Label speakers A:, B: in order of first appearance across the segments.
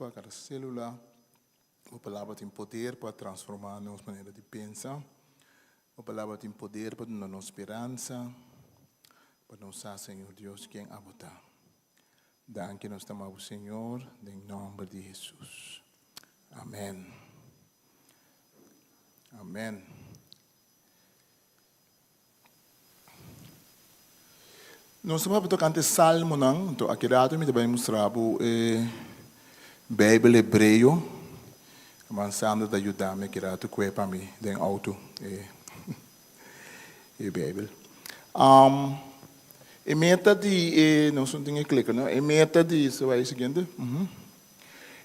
A: kurpa, kada sélula. Bo Palabra tin poder pa transformá nos manera di pensa. Bo Palabra tin poder pa duna nos speransa, pa nos sa, Señor Dios, ken abo ta. Danki nos ta ama bo, Señor, den nòmber di Hesus. Amèn. Amèn. Nos ta papia tokante Salmonan, anto aki rato mi ta bai mustra bo e Beibel Hebreo. Herman Sandra ta yuda mi aki rato kue pa mi den outo e e Beibel. E meta di e, nos no tin e klikker no, e meta di, se bai siguiente.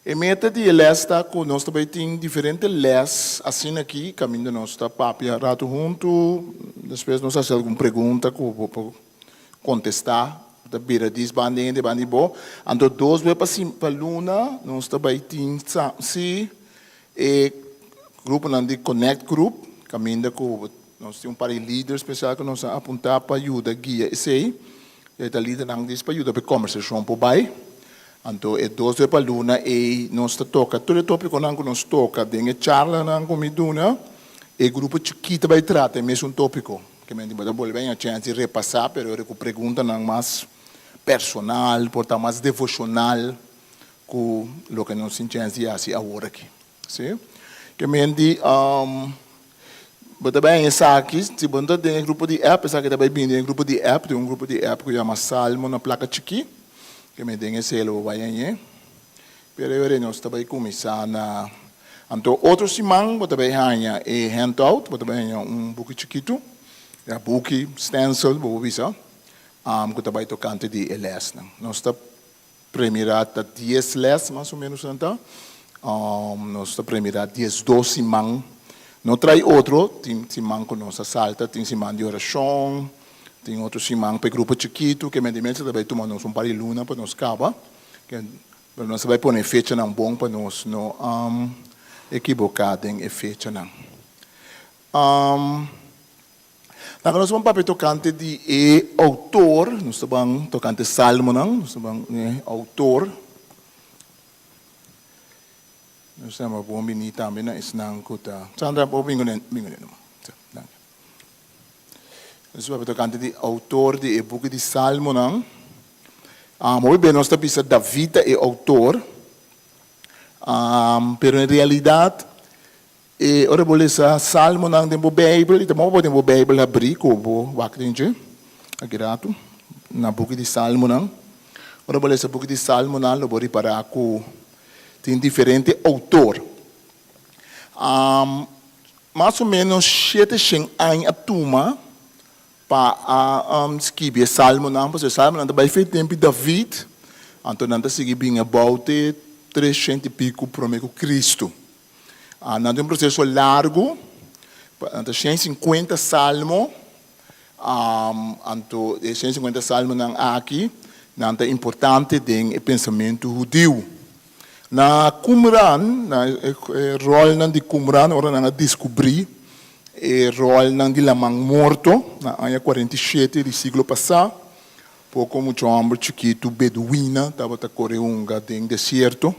A: E meta di e les ta ku nos ta bai tin diferente les asina aki kaminda nos ta papia ratu huntu, despues nos hasi algun pregunta ku bo por kontestá, bo ta bira dis banda hende banda di bo. Anto dos bes pa pa luna nos ta bai tin si e gruponan di connect group kaminda ku nos tin un par di lider spesial ku nos a apuntá pa yuda guia esei. E ta lidernan dis pa yuda pa e kombersashon por bai. Anto e dos de pa luna ei nos ta toka tur e topikonan ku nos toka den e charlanan ku mi duna. E grupo chikí ta bai trata e mesun topiko. Ke menti bo ta bolbe haña chèns di repasá, pero ora ku preguntanan mas personal, por ta mas devoshonal ku loke nos tin chèns di hasi awor aki. Sí. Ke menti bo ta bai haña esaki, si bo no ta den e grupo di app, esaki ta bai bini den e grupo di app, tin un grupo di app ku yama Salmo na Plaka Chikí. Ke men den esei lo bo bai hañ'é. Pero e ora nos ta bai kuminsá na. Anto otro siman bo ta bai haña e handout, bo ta bai haña un buki chikitu, ya buki, stencil bo por bisa, ku ta bai tokante di e lèsnan. Nos ta Premirá ta dies lès mas o ménos nan ta. Nos ta premirá diesdos siman. No trai otro, tin siman ku nos a salta, tin siman di orashon, tin otro siman pa e grupo chikitu, ke mente mester ta bai tuma nos un par di luna pa nos kaba. Pero nos ta bai pone e fechanan bon pa nos no ekiboká den e fechanan. Laga nos ban papia tokante di e outor, nos ta ban tokante Salmonan, nos ta ban e outor. Nos ta yama bon bini tambe na esnan ku ta. Sandra, bo bin kuné, bin kuné numa. Sa, danki. Nos ta papia tokante di outor di e buki di Salmonan. Hopi bes nos ta bisa David ta e outor, pero en realidat E ora bo lesa Salmonan den bo Beibel, i ta bon pa bo den bo Beibel habrí ku bo wak den dje aki ratu, na buki di Salmonan. Ora bo lesa buki di Salmonan lo bo ripará ku tin diferente outor. Mas o ménos sheteshen aña a tuma pa a skibi e Salmonan, pasobra e Salmonan ta bai fe tempu di David, anto nan ta sigui bin abou te treshent i piku promé ku Kristu. Nan tin un proseso largu, nan ta shen sinkuenta salmo, anto e shen sinkuenta salmonan aki nan ta importante den e pensamentu hudiu. Na Qumran, na e ròlnan di Qumran, ora nan a diskubrí e ròlnan di Laman Morto na aña 47 di siglo pasá, poko mucha hòmber chikitu beduina tabata kore hunga den desierto.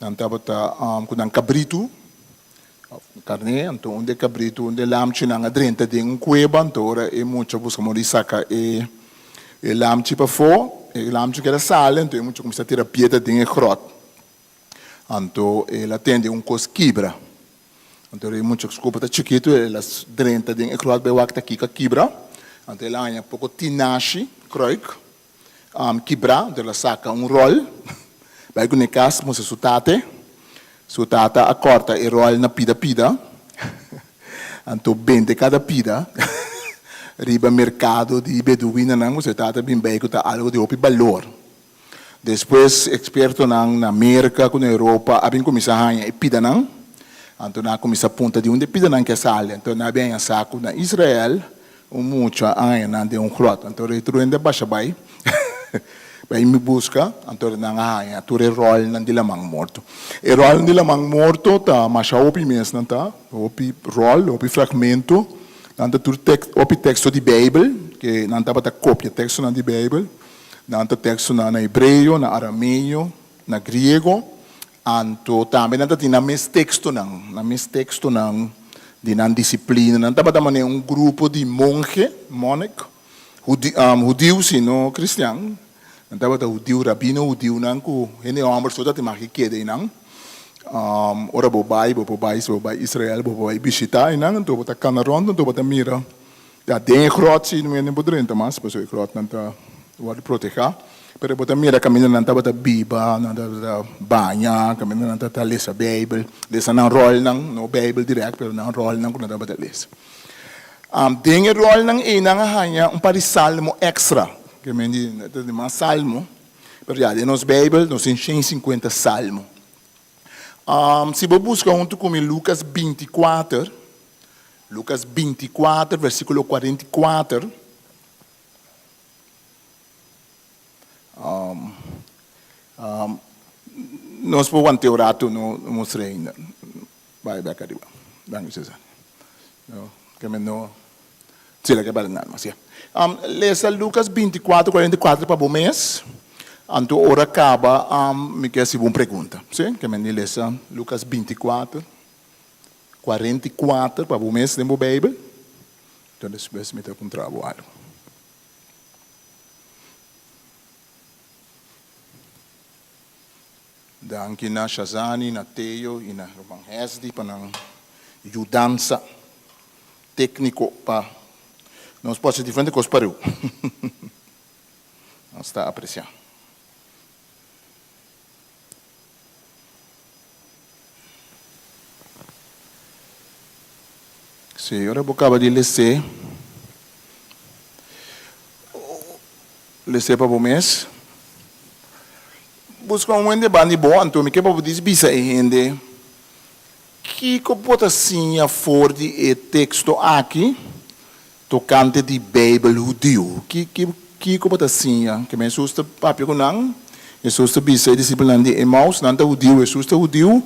A: Nan tabata ku nan kabritu, òf karné, anto un di e kabritu, un di e lamchinan a drenta den un kueba, anto ora e mucha buska moda di saka e e lamchi pafó, e lamchi keda sali, anto e mucha kuminsá tira piedra den e gròt. Anto el a tende un kos kibra. Anto ora e mucha su kuerpo ta chikitu, el a drenta den e gròt bai wak ta kiko a kibra, anto el a haña poko tinashi, kruik. Kibrá, anto el a saka un ròl, bai ku ne kas mustra su tate. Su tata a kòrta e ròl na pida pida, anto bende kada pida riba merkado di beduinanan, pasobra e tata bin bei ku ta algu di hopi balor. Despues ekspertonan na Merka ku na Europa a bin kuminsá haña e pidanan, anto nan a kuminsá punta di unda e pidanan ke a sali, anto nan a bin haña sa ku na Israel Un mucha añanan den un grot. Anto e tur hende a basha bai, bai mi buska, anto nan a haña tur e ròlnan di Laman Morto. E ròlnan di Laman Morto ta masha hopi mes nan ta, hopi ròl, hopi fragmento, nan ta tur tek, hopi teksto di Beibel, ke nan tabata kopia tekstonan di Beibel, nan ta tekstonan na hebreo, na arameo, na griego. Anto tambe nan ta tin nan mes tekstonan, nan mes tekstonan di nan disiplina. Nan tabata manera un grupo di monhe, monnik, hudi, hudiu si no kristian. Nan tabata hudiu, rabino hudiunan ku hende hòmber so ta tin mag di keda einan. Ora bo bai, bo por bai, si bo bai Israel, bo por bai bishitá einan, anto bo ta kana rònt, anto bo ta mira. Ya, den e gròt si no hende por drenta mas, pasobra e gròtnan ta wòrdu protehá. Pero bo ta mira kaminda nan tabata biba, nan tabata baña, kaminda nan tabata lesa Beibel, lesa nan ròlnan, no Beibel dirèkt, pero nan ròlnan ku nan tabata lesa. Den e ròlnan ei nan a haña un par di salmo èkstra, ke men di ta di mas salmo, pero ya den nos Beibel nos tin 150 salmo. Si bo buska huntu ku mi Lukas 24, Lukas 24 versíkulo 44. Nos por want'é un ratu, no mustr'é ainda. Bai bek ariba. Danki Cesar. No, ke men no si la ke bal nada mas, ya. Lesa Lukas 24, 44 pa bo mes. Anto ora kaba mi ke hasi bo un pregunta, si? Ke men di lesa Lukas 24, 44 pa bo mes den bo Beibel. Anto despues mi ta puntra bo algu. Danki na Shazani, na Theo i na ruman Hesdy pa nan yudansa tékniko pa nos por hasi diferente kos pareu. Nos ta apresiá. Sí, ora bo kaba di les'é, les'é pa bo mes. Buska un hende banda di bo, anto mi ke pa bo dis bisa e hende kiko bo ta siña for di e teksto aki tokante di Beibel hudiu. Kiko bo ta siña? Kimen Hesus ta papia ku nan? Hesus ta bisa e disipelnan di Emaus, nan ta hudiu, Hesus ta hudiu.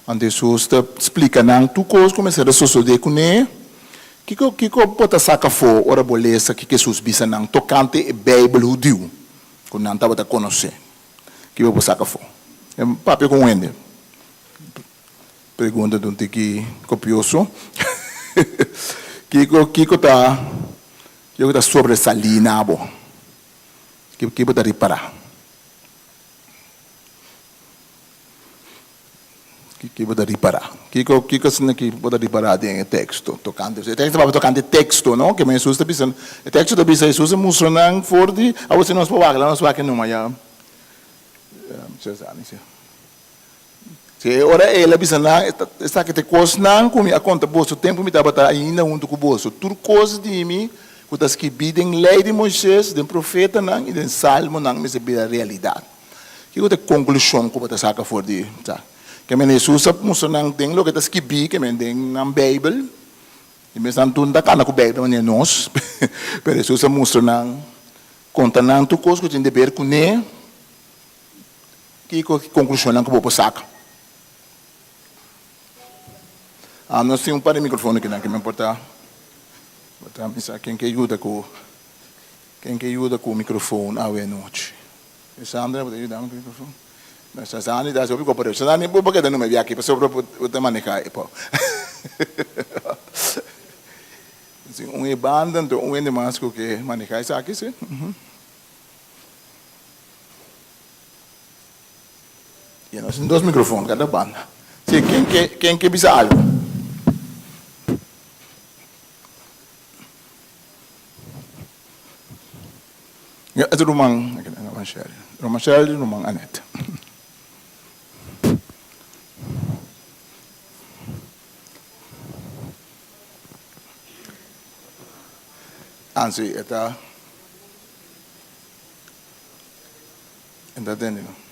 A: Anto Hesus ta splika nan tur kos ku mester a sosodé kuné. Kiko kiko bo ta saka afó ora bo lesa kiko Hesus bisa nan tokante e Beibel hudiu ku nan tabata konosé? Kiko bo saka afó? Papia ku un hende. Pregunta ta un tiki kopioso. Kiko kiko ta kiko ta sobresalí na bo? Kiko kiko bo ta ripará? Kiko bo ta ripará? Kiko kiko asina ki bo ta ripará den e teksto tokante e teksto ta papia tokante teksto no? Kimen Hesus ta bisa e teksto ta bisa Hesus a mustra nan for di awor si nos por wak la nos wak e numa ya Si ora el a bisa nan, Esaki ta e kosnan ku mi a konta boso tempu mi tabata ainda huntu ku boso, tur kos di mi ku ta skibí den Lei di Moises, den Profetanan i den Salmonan mester bira realidat. Kiko ta e konklushon ku bo ta saka for di esaki? Ke men Hesus a mustra nan den loke ta skibí, ke men den nan Beibel, i mes nan tur no ta kanda ku Beibel manera nos, pero Hesus a mustra nan, konta nan tur kos ku tin deber kuné. Kiko ki konklushonnan ku bo por saka? Ah, nos tin un par di mikrofon akinan ke men por ta por ta bisa ken ke yuda ku ken ke yuda ku mikrofon awe anochi. Sandra bo ta yuda mi ku mikrofon? No, Sandra ta hasi hopi koper'é. Sandra bo por keda numa biaha aki pasobra bo ta maneha e por. Si un e banda anto un hende mas ku ke maneha esaki si. Ya nos tin dos microfoon cada banda. Si, ken ke, ken ke bisa algo? Ya, e ruman, ruman Sherry. Ruman Sherry, ruman Annette. Ansi, e ta. E ta tende no.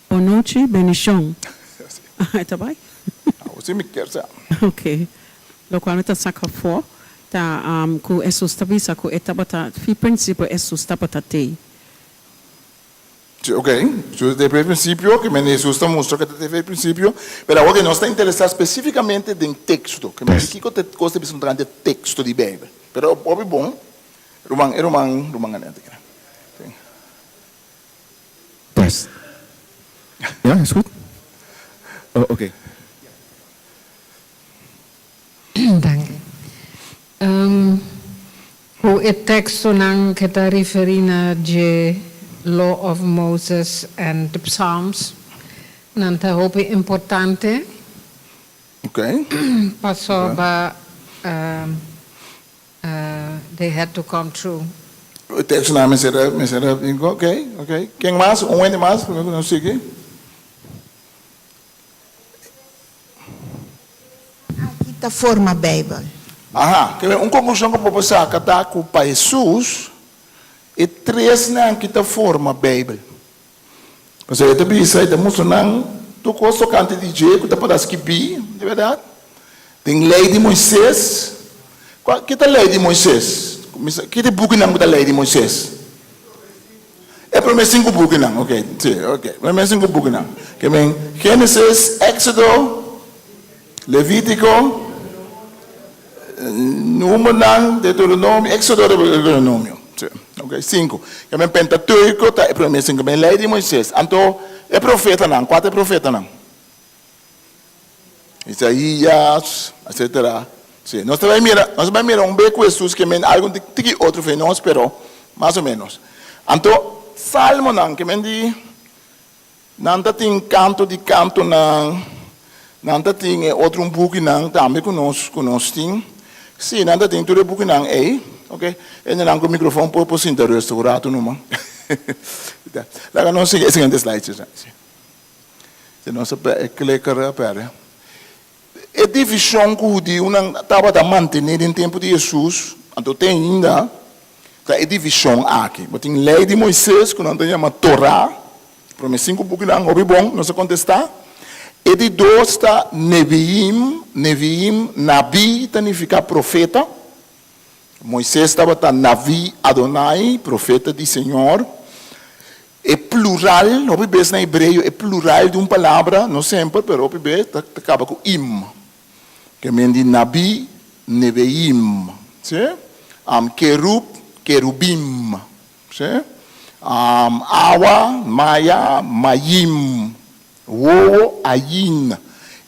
B: Bon nochi, bendicion. E ta bai?
A: Awor si mi kier sa.
B: Ok. Locual mi ta saca afo ta cu Hesus ta bisa cu e tabata, fi principio Hesus tabata tey.
A: Sí, ok. Su te fe principio, ke men Hesus ta mustra ke ta te fe principio. Pero awor ke nos ta interesá spesífikamente den teksto. Ke men kiko te kos ta bisa tokante teksto di Beibel. Pero hopi bon, ruman, e ruman, ruman Anette kina. Sí.
C: Test. Ja, is goed? Oh, oké. Okay.
D: Dank je. Um, ku e tekstonan ku ta referí na the Law of Moses and the Psalms, nan ta hopi importante. Pasobra they had to come true.
A: E tekstonan mester mester ok. Ken mas? Un hende mas promé ku nos sigui?
E: Aki ta forma Beibel.
A: Aha, ke un konklushon ku bo por saka ta ku pa Hesus e tresnan ki ta forma Beibel. Pasobra e ta bisa, e ta mustra nan tur kos tokante di dje ku ta por a skibí, di bèrdat, den Lei di Moises. Kua, ki ta Lei di Moises? Ki ta e bukinan ku ta Lei di Moises? E promé sinku bukinan, ok, si, ok, promé sinku bukinan. Ke men Génesis, Éksodo, Levítiko, Númeronan, Deuteronomio, Éksodo, Deuteronomio. Si, ok, sinku. Ke men Pentateuko ta e promé sinku, men Lei di Moises. Anto e profetanan, kua ta e profetanan? Isaías, etcétera. Sí, nos ta bai mira, nos ta bai mira un be ku Hesus ke men algu tiki otro fe nos, pero mas o menos. Anto, Salmonan ke men di, nan ta tin kanto di kantonan, nan ta tin e otro un bukinan tambe ku nos, ku nos tin. Sí, nan ta tin tur e bukinan ei. Ok, hendenan ku mikrofon por por sinta rustig un ratu numa. Laga nos sigui e siguiente slide, si. Si nos a e klikker a perde. E divishon ku hudiunan tabata mantené den tempu di Hesus, anto te ainda, ta e divishon aki. Bo tin Lei di Moises, ku nan ta yama Torá, promé sinku bukinan, hopi bon, nos a kontestá. E di dos ta Neviim, Neviim, Nabi ta nifiká profeta. Moises tabata Navi Adonai, profeta di Señor. E plural, hopi bes na hebreo e plural di un palabra, no semper, pero hopi bes, ta kaba ku im. Ke men di nabi, nebeim. Sí? Kerub, kerubim. Sí? Awa, maya, mayim. Wowo, ayin.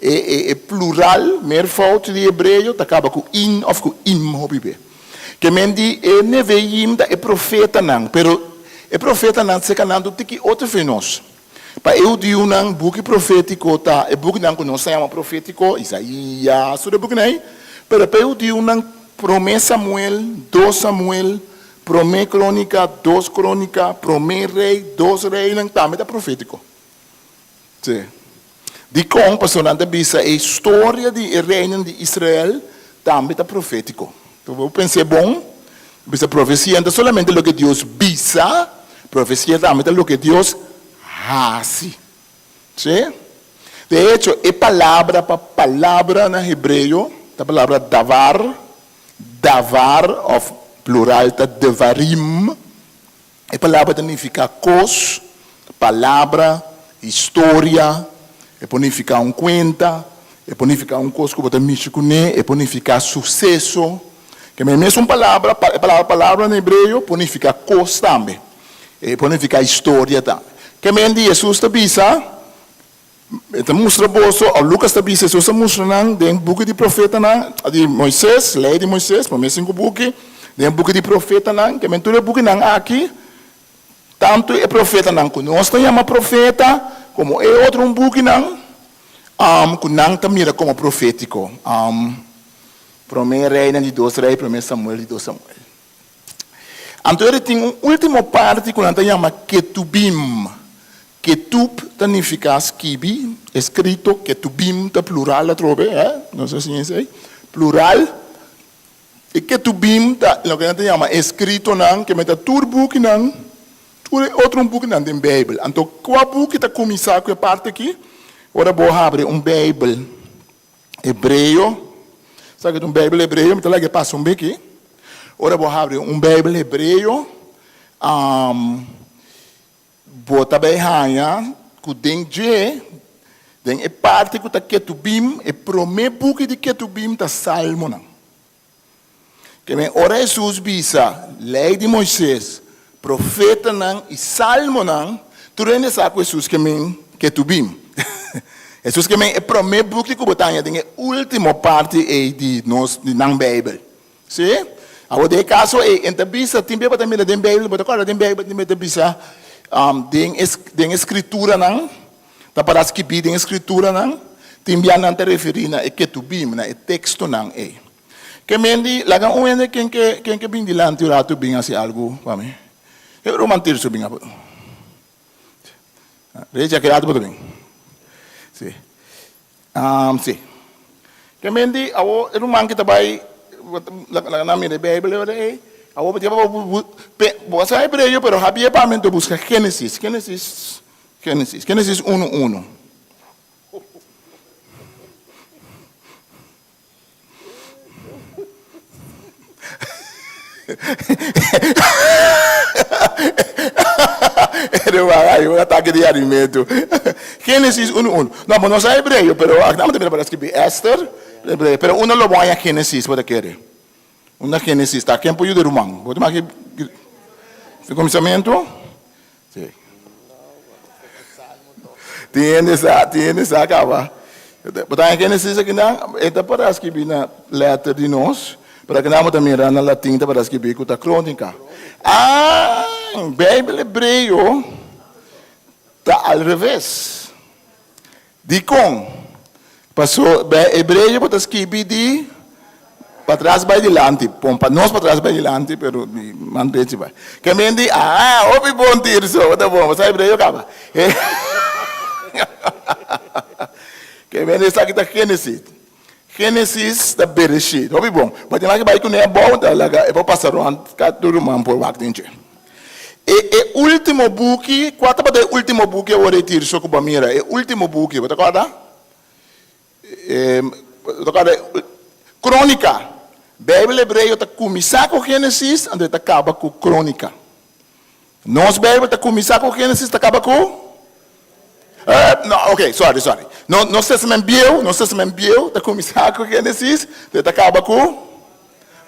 A: E, e, e plural, meervoud di hebreo, ta kaba ku in òf ku im hopi be. Ke men di e neveim ta e profetanan, pero e profetanan seka nan tur tiki otro fe nos. Pa e hudiunan, buki profétiko ta e bukinan ku nos ta yama profétiko, Isaías, tur e bukinan ei. Pero pa e hudiunan, Promé Samuel, Dos Samuel, Promé Krónika, Dos Krónika, Promé Rei, Dos Reinan tambe ta profétiko. Sí. Dikon? Pasobra nan ta bisa e historia di e reinan di Israel tambe ta profétiko. Enton bo pens'é bon, bisa profesia no ta solamente loke Dios bisa, profesia tambe ta loke Dios hasi. Sí. De echo, e palabra pa palabra na hebreo ta palabra davar, davar òf plural ta devarim. E palabra ta nifiká kos, palabra, historia, e por nifiká un kuenta, e por nifiká un kos ku bo ta mishi kuné, e por nifiká suseso. Ke men mesun palabra, e palabra palabra na hebreo por nifiká kos tambe, e por nifiká historia tambe. Ke men di Hesus ta bisa, E ta mustra boso, òf Lukas ta bisa, Hesus a mustra nan den buki di profetanan, di Moises, lei di Moises, promé sinku buki, den buki di profetanan, ke men tur e bukinan aki, tantu e profetanan ku nos ta yama profeta, komo e otro un bukinan, ku nan ta mira komo profétiko, Promé Reinan, di Dos Rei, Promé Samuel, di Dos Samuel. Anto e tin un último parti ku nan ta yama Ketubim. Ketub ta nifiká skibi, eskrito, ketubim ta plural atrobe, eh, nos a siña esei, plural. E ketubim ta loke nan ta yama eskritonan, ke meta tur bukinan, tur e otro bukinan den Beibel. Anto kua buki ta kuminsá ku e parti akí? Ora bo habri un Beibel hebreo, sa ke ta un Beibel hebreo, mi ta laga e pasa un beki. Ora bo habri un Beibel hebreo, Bo ta bay haña cu den dje, den e parti cu ta Ketubim, e prome buki di Ketubim ta Salmonan. Keme ora Hesus bisa, Ley di Moises, Profetanan y Salmonan, Tur hende sa ku Hesus ke men Ketubim. Hesus ke men e promé buki ku bo ta haña den e último parti ei di nos di nan Beibel. Sí? Awor den e kaso ei e ta bisa, tin bia bo ta mira den Beibel, bo ta kòrda den Beibel tin bia ta bisa den e den e skrituranan, ta pará skibí den e skrituranan, tin bia nan ta referí na e Ketubim, na e tekstonan ei. Ke men di, laga un hende ken ke ken ke bin dilanti un ratu bin hasi algu pa mi. E ruman Tirso bin apo. Recha ke ratu bo ta bin? Si. Si. Ke men di awo e ruman ke ta bai laga nan mira e Beibel e ora ei. Awo bo tin pa bo bo a sa hebreo pero habia pa mi anto buska Genesis, Genesis, Genesis, Genesis unu unu. Un atake di harimentu. Génesis unu unu. No, bo no sa hebreo, pero aki nan bo ta mira para skibi Ester, hebreo. Pero unda lo bo haña Génesis, bo ta kere? Unda Génesis ta? Ken por yuda e ruman? Bo ta maki di kuminsamentu? Sí. Tin hende sa, tin hende sa kaba. Bo ta haña Génesis akinan, e ta para skibí na lèter di nos, pero akinan bo ta mira na latin ta para skibí ku ta Krónika. Ah, Beibel hebreo ta al reves. Dikon? Paso hebreo bo ta skibi di patras bai dilanti, pon pa nos patras bai dilanti, pero di man drechi bai. Ke men di, ah, hopi bon Tirso, bo ta bon, bo sa hebreo kaba. Ke men di esaki ta Genesis. Genesis ta Bereshit, hopi bon. Bo tin maki bai kuné abou, ta laga e por pasa rònt, ka tur ruman por wak den dje. E e ultimo buki, kua tabata e ultimo buki awor e Tirso ku bo a mira? E ultimo buki, bo ta kòrda? E, bo ta kòrda? Krónika. Beibel hebreo ta kuminsá ku Génesis, anto e ta kaba ku Krónika. Nos Beibel ta kuminsá ku Génesis, ta kaba ku? No, ok, sorry, sorry. No, nos Testament Bieu, nos Testament Bieu ta kuminsá ku Génesis, anto e ta kaba ku?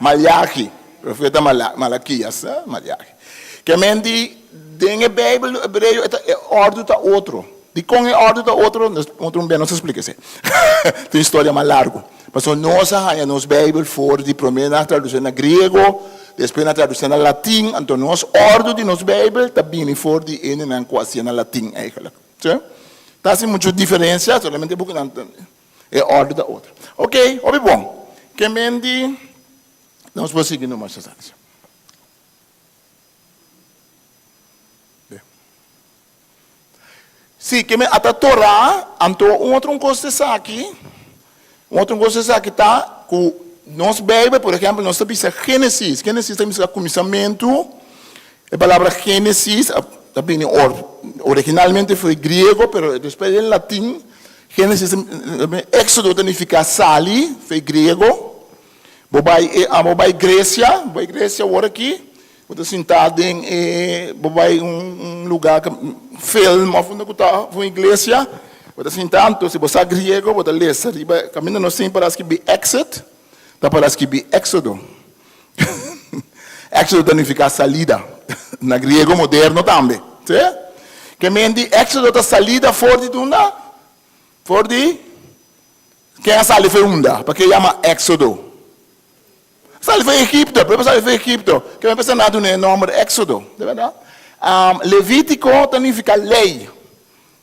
A: Maleachi, profeta Malakias, Maleachi. Ke men di den e Beibel hebreo e ta e òrdu ta otro. Dikon e òrdu ta otro? Nos otro un bia nos ta splika esei. Ta un historia mas largu. Pasobra nos a haña nos Beibel for di promé nan a tradusi na griego, despues nan a tradusi na latin, anto nos òrdu di nos Beibel ta bini for di e hendenan ku a hasié na latin eigentlik. Sí. Ta hasi muchu diferensia, solamente bukinan ta. E ordu ta otro. Ok, hopi bon. Ke men di nos por sigui numa sustancia. Si, ke men ata Torah, anto un otro un kos ta esaki, un otro un kos ta esaki ta ku nos Beibel, por ehempel, nos ta bisa Genesis. Genesis ta bisa kuminsamentu. E palabra Genesis ta bini originalmente for di griego, pero despues den latin, Genesis, Éxodo ta nifiká sali, for di griego. Bo bai e, bo bai Grecia, bo bai Grecia awor aki, bo ta sintá den e, bo bai un lugá film òf unda ku ta un iglesia, bo ta sintá, anto si bo sa griego bo ta lesa riba, kaminda nos tin para skibí exit, ta para skibí Éxodo. Éxodo ta nifiká salida, na griego moderno tambe. Sí? Ke men di Éxodo ta salida for di unda? For di ken a sali for unda? Pake yama Éxodo? Sali for Egipto, pero sali for Egipto. Ke men pensa nan duna e nòmber Éxodo, di bèrdat? Levítiko ta nifiká lei.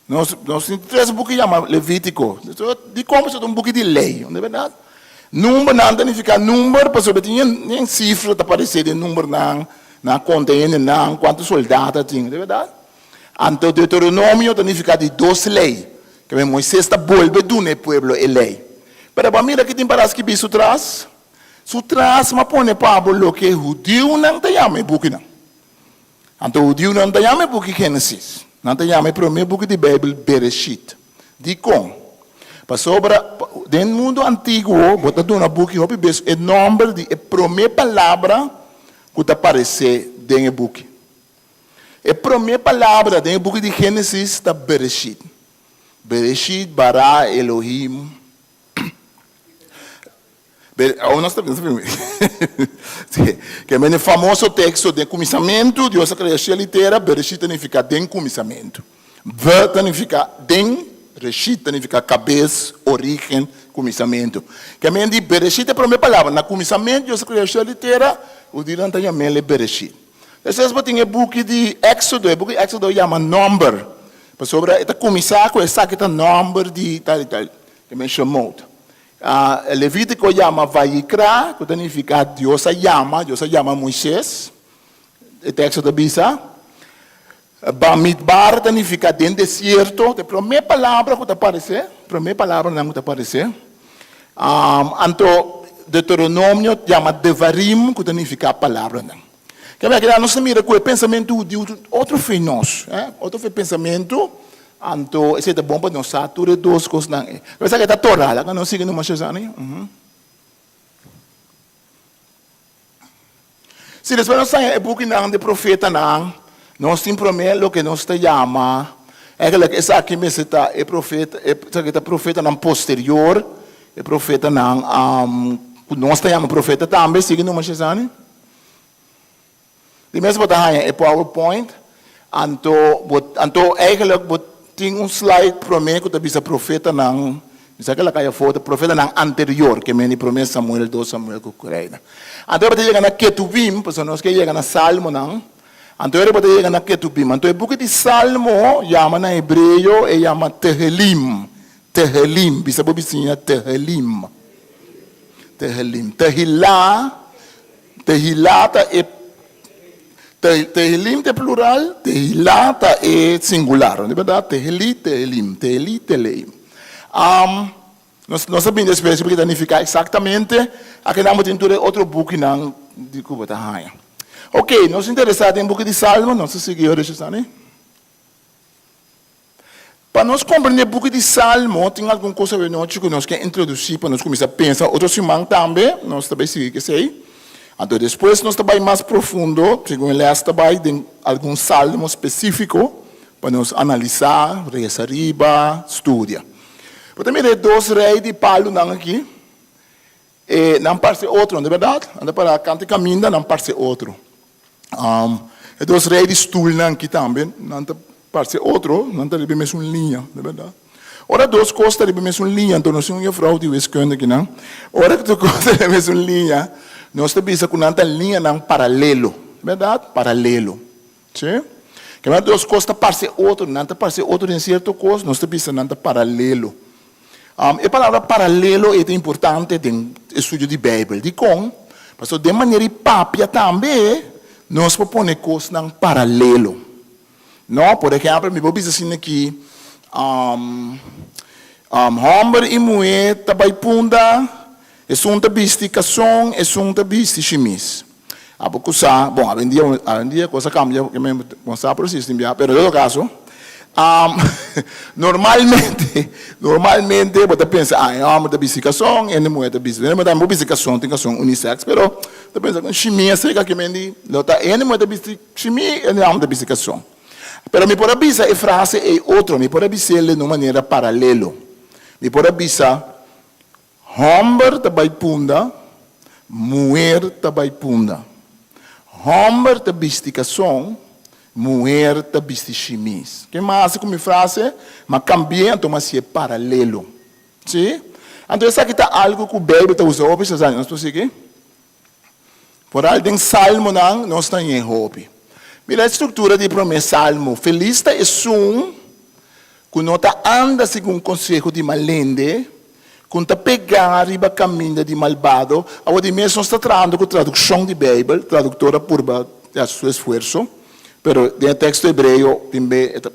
A: Nos nos tin tres buki yama Levítiko. Dikon pasobra ta un buki di lei, no ta bèrdat? Numbernan ta nifiká number pasobra tin yen sifra ta paresé den numbernan, nan a konta hendenan, kuantu soldá ta tin, no ta bèrdat? Anto Deuteronomio ta nifiká di dos lei, kende Moisés ta bolbe duna e pueblo e lei. Pero bo a mira ki tin para skibí su tras? Su tras m'a pone pa bo loke hudiunan ta yama e bukinan. Anto hudiunan ta yama e buki Génesis. Nan ta yama e promé buki di Beibel Bereshit. Dikon? Pasobra den mundu antiguo bo ta duna buki hopi bes e nòmber di e promé palabra ku ta paresé den e buki. E promé palabra den e buki di Génesis ta Bereshit. Bereshit bara Elohim. Ke men e famoso teksto den kuminsamentu Dios a krea shelu i tera, Bereshit ta nifiká den kuminsamentu. Ve ta nifiká den, reshit ta nifiká kabes, orígen, kuminsamentu. Ke men di Bereshit e promé palabra. Na kuminsamentu Dios a krea shelu i tera, hudiunan ta yam'el e Bereshit. Despues bo tin e buki di Éksodo, e buki di Éksodo yama Nòmber, pasobra e ta kuminsá ku esaki ta nòmber di tal i tal, ke men Shemot. Levítiko yama Vayikra, ku ta nifiká Dios a yama, Dios a yama Moisés, e teksto ta bisa. Bamidbar ta nifiká den desierto, ta e promé palabra ku ta aparesé, promé palabranan ku ta aparesé. Anto Deuteronomio yama Devarim, ku ta nifiká palabranan. Kebé aki nos ta mira ku e pensamentu hudiu ta otro fe nos, otro fe pensamentu, anto esei ta bon pa nos sa tur e dos kosnan ei. Pero esaki ta Torah, laga nos sigui numa Shazani. Si despues nos haña e bukinan di profetanan, nos tin promé loke nos ta yama, eigenlijk esaki mester ta e profeta, esaki ta profetanan posterior, e profetanan ku nos ta yama profeta tambe, sigui numa Shazani. Di mes bo ta haña e powerpoint, anto bo anto eigenlijk bo tin un slide promé ku ta bisa profetanan, mi sa ke la kaya foto, profetanan anterior, ke men di promé Samuel, dos Samuel ku Reina. Anto bo ta yega na Ketuvim, pasobra nos ke yega na Salmonan, anto bo ta yega na Ketuvim. Anto e buki di Salmo yama na hebreo e yama Tehelim, Tehelim, bisa bo bisiña Tehelim, Tehelim, Tehilá. Tehilá ta e Tehilim ta e plural, Tehilá ta e singular, no ta berdad? Tehilí, Tehilim, Tehilí, Teleim. Nos nos ta bini despues pa kita nifiká eksaktamente akinan bo tin tur e otro bukinan di ku bo ta haña. Oke, nos interesá den buki di Salmo, nos ta sigui ora Shosani. Pa nos komprendé buki di Salmo, tin algun kos awenochi ku nos ke introdusí pa nos kuminsá pensa. Otro siman tambe nos ta bai sigui ku esei. Anto despues nos ta bai mas profundo, segun e lès ta bai, den algun salmo spesífiko pa nos analisá, resa riba, studia. Bo ta mira e dos rei di palunan akí? E nan parse otro, no ta bèrdat? Nan ta pará kanta e kaminda, nan parse otro. E dos rei di stulnan aki tambe, nan ta parse otro, nan ta riba e mesun liña, no ta bèrdat? Ora dos kos ta riba e mesun liña, anto nos tin un jufrou di wiskunde akinan, ora ku dos kos ta riba e mesun liña, nos ta bisa ku nan ta liñanan paralelo, no ta bèrdat? Paralelo, si? Kema dos kos ta parse otro, nan ta parse otro den sierto kos, nos ta bisa nan ta paralelo. E palabra paralelo e ta importante den estudio di Bijbel. Dikon? Pasobra den manera di papia tambe nos por pone kosnan paralelo. No? Por ehèmpel, mi por bisa asina aki, Hòmber i muhé ta bai punda, esun ta bisti kason, esun ta bisti shimis. Abo ku sa, bon, awendia, awendia kos a kambia, bo sa presis tin bia, pero en todo kaso, normalmente, normalmente bo ta pensa, ah, e hòmber ta bisti kason, e muhé ta bisti, e muhé tambe por bisti kason, tin kason unisex, pero bo ta pensa ku shimi a seka ke men di, lo ta e muhé ta bisti shimi, e hòmber ta bisti kason. Pero mi por a bisa e frase ei otro, mi por a bis'el den un manera paralelo. Mi por a bisa, Hòmber ta bai punda, muher ta bai punda. Hòmber ta bisti kason, muher ta bisti shimis. Ke mas ku mi frase? Ma kambi'é anto mi hasié paralelo. Sí? Anto esaki ta algu ku Beibel ta usa hopi, Sazani. Nos por sigui? Foral den Salmonan nos ta hañ'é hopi. Mira e struktura di e promé Salmo, Felis ta esun ku no ta anda segun konseho di mal hende, ku no ta pegá riba kaminda di malbado. Awor di mes nos ta trahando ku tradukshon di Beibel, traduktor a purba hasi su esfuerso, pero den e teksto hebreo tin be e ta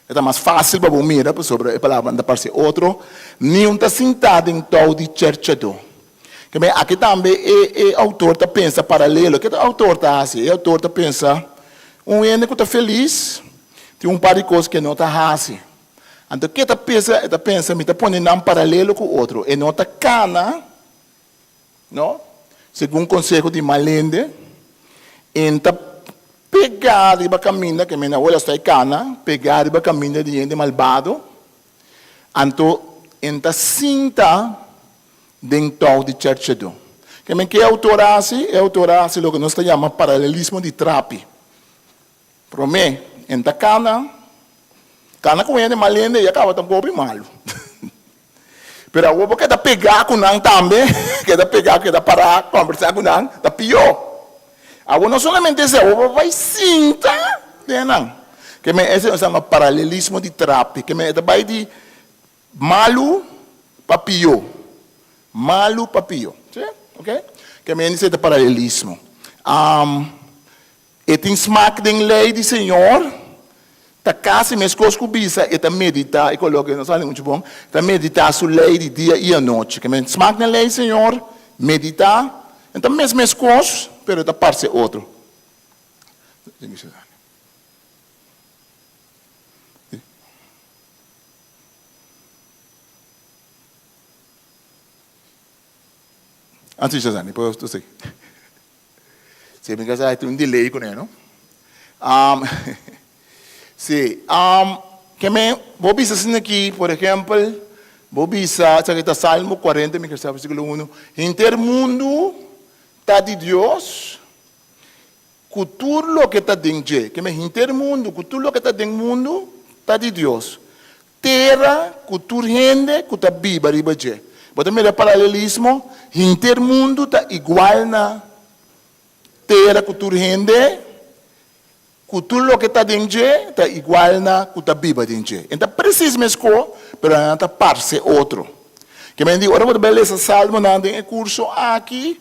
A: E ta mas fásil pa bo mira pasobra e palabranan ta parse otro. Niun ta sintá den tou di cherchedó. Kemey aki tambe e e outor ta pensa paralelo. Ke ta outor ta hasi? E outor ta pensa, un hende ku ta felis tin un par di kos ku e no ta hasi. Anto ke ta pensa? E ta pensa, mi ta pone nan paralelo ku otro. E no ta kana. No. Segun konseho di mal hende, e ta pegá riba kaminda ke menda ora sta e kana, pegá riba kaminda di hende malbado, anto e ta sinta den tou di chèrchedó. Ke men ke e outor a hasi? E outor a hasi loke nos ta yama paralelismo di trapi. Promé, e ta kana. Kana ku hende mal hende ya kaba ta hopi malu. Pero awor bo keda pegá ku nan tambe, keda pegá, keda pará kòmbersá ku nan, ta pió. Awor no solamente esei, awor bo bai sinta den nan. Ke men esei nos yama paralelismo di trapi. Ke men e ta bai di malu pa pió. Malu pa pió. Sí? Ok? Ke men esei ta paralelismo. E tin smak den lei di Señor, ta kasi meskos ku bisa e ta meditá, e koloke no sali muchu bon, ta meditá su lei di dia i anochi. Ke men smak den lei di Señor, meditá, e ta mes meskos, pero e ta parse otro. Antes di por sigui. Si mi casa tin un delay kuné no. Um, si, um, ke men, bo bisa asina aki, por ehempel, bo bisa, esaki ta Salmo 40, mi kere sa versíkulo 1, Henter mundu ta di Dios, ku tur loke ta den dje. Ke men, henter mundu, ku tur loke ta den mundu, ta di Dios. Tera ku tur hende ku ta biba riba dje. Bo ta mira e paralelismo? Henter mundu ta igual na tera ku tur hende ku tur loke ta den dje ta igual na ku ta biba den dje. E ta presis meskó, pero nan ta parse otro. Ke men di ora bo ta bai lesa Salmonan den e kurso aki,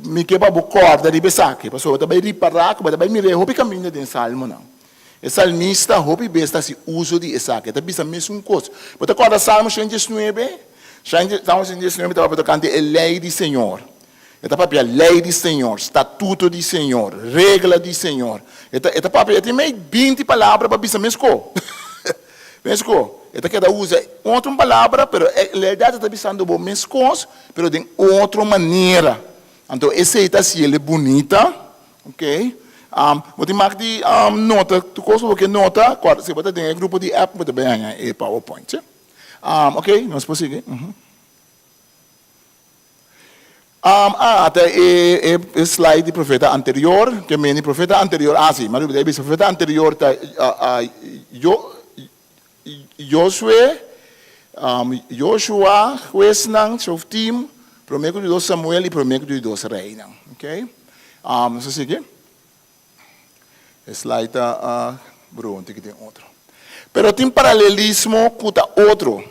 A: mi ke pa bo kòrda riba esaki, pasobra bo ta bai ripará ku bo ta bai mira e hopi kaminda den Salmonan. E salmista hopi bes ta hasi uso di esaki. E ta bisa mesun kos. Bo ta kòrda Salmo 119? Salmo 119 ta papia tokante e lei di Señor. E ta papia lei di Señor, statuto di Señor, regla di Señor. E ta e ta papia, e tin mei binti palabra pa bisa mes ko. Mes ko. E ta keda usa otro palabra, pero en realidat e ta bisando bo mes kos, pero den otro manera. Anto esei ta hasi el bunita. Ok. Bo tin mag di nota tur kos ku bo ke nota. Kòrda si bo ta den e grupo di app bo ta bai haña e powerpoint, si. Ok, nos por sigui. Ata e e slide di profeta anterior, ke meni profeta anterior, ah si, mi a ripití bisa, profeta anterior ta Josué, Joshua, huesnan, Shoftim, promé ku di dos Samuel i promé ku di dos reinan. Ok. Nos a sigui. E slide ta brua un tiki den otro. Pero tin paralelismo ku ta otro.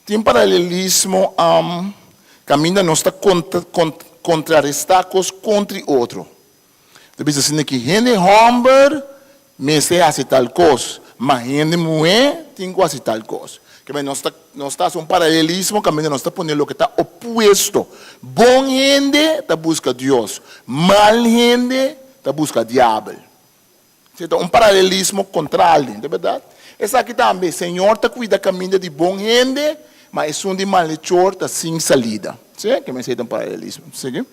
A: Tin paralelismo kaminda nos ta kontrarestá kos kontri otro. Ta bisa asina ki hende hòmber mester hasi tal kos, ma hende muhé tin ku hasi tal kos. Kebei nos ta nos ta hasi un paralelismo kaminda nos ta pone loke ta opuesto. Bon hende ta buska Dios, mal hende ta buska diabel. Esei ta un paralelismo kontrali, ta bèrdat? Esaki tambe, Señor ta kuida kaminda di bon hende, ma esun di malechor ta sin salida. Sí, kebei esei ta un paralelismo. Sigui.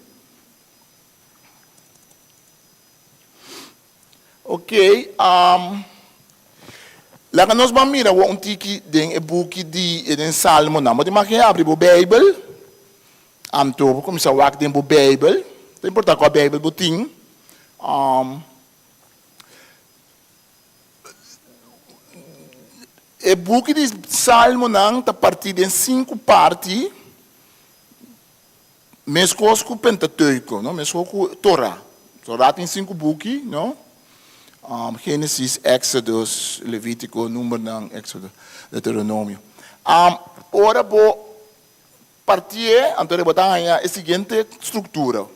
A: Ok, um, laga nos ban mira awor un tiki den e buki di, den Salmonan. Bo ta imagina abri bo Bijbel, anto bo kuminsá wak den bo Bijbel, ta importá kua Bijbel bo tin. Um, e buki di Salmonan ta partí den sinku parti. Meskos ku Pentateuko, no? Meskos ku Torah. Torah tin sinku buki, no? Genesis, Exodus, Levitiko, Numbernan, Exodo, Deuteronomio. Ora bo partié, anto bo ta haña e siguiente struktura,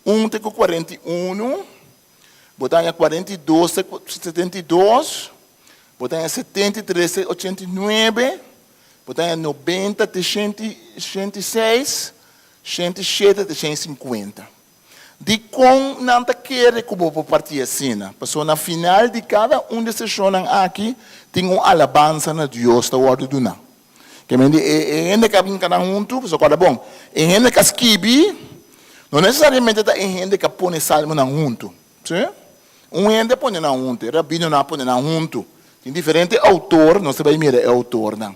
A: un te ku 41, bo ta haña 42 te ku 72, bo ta haña 73 te 89, Bo ta haña nobenta te shenti, shenti seis, shenti shete te shen sinkuenta. Dikon nan ta kere ku bo por parti asina? Pasobra na final di kada un di e seshonnan aki tin un alabansa na Dios ta wòrdu duná. Ke men di e e hende ku a bin kana huntu, pasobra kòrda bon, e hende ku a skibi no nesesariamente ta e hende ku a pone salmonan huntu. Sí. Un hende a pone nan huntu, e rabinonan a pone nan huntu. Tin diferente outor, nos ta bai mira e outornan.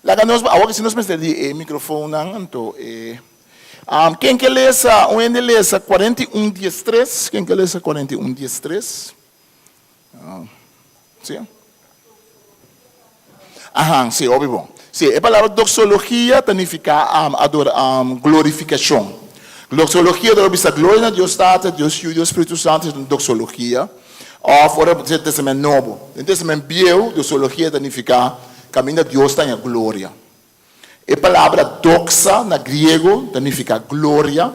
A: Laga nos, awor si nos mester di e microfoonnan, anto e, ken ke lesa, un hende lesa 41 diestres, ken ke lesa 41 diestres? Sí. Ahan, sí, hopi bon. Sí, e palabra doxologia ta nifiká ador glorifikashon. Doxologia ta bisa gloria na Dios Tata, Dios Yu, Dios Spiritu Santu, esei ta un doxologia. Òf ora bo ta Testament Nobo. Den Testament Bieu, doxologia ta nifiká kaminda Dios ta haña gloria. E palabra doxa na griego ta nifiká gloria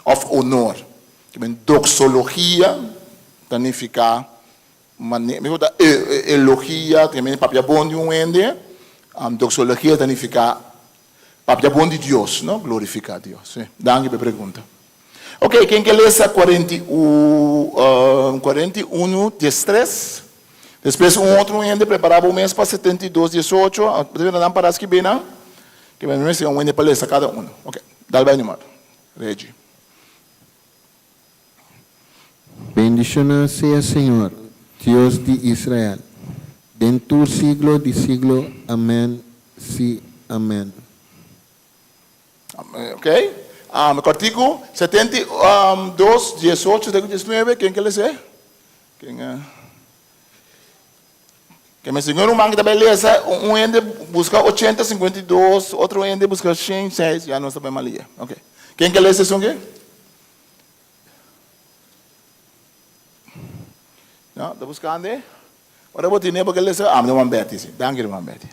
A: òf onor. Doxologia ta nifiká Mane, mi ta elogia, ta mene papia bon di un hende, doxologia ta nifica papia bon di Dios, no? Glorifica Dios. Si. Danki pa e pregunta. Ok, ken ke lesa cuarenta i u, 41, diestres? Despues un otro hende prepara bo mes pa 72, diesocho, bo ta nan para skibi nan? Ke mi mester un hende pa lesa kada uno. Ok, dal bai numero. Reggie.
F: Bendishoná sea Señor, Dios di Israel, den tur siglo di siglo. Amèn, sí, amèn.
A: Ok. Kòrtiku, 72, 18 te ku 19, ken ke lesa? Ken a? Ke men segun ruman ki ta bai lesa, un hende buska 80, 52, otro hende buska 106, ya nos ta bai malia. Ok. Ken ke lesa esun ke? No, ta buskando? Ora bo tine bo ke lesa, ah, ruman Betty si. Danki ruman Betty.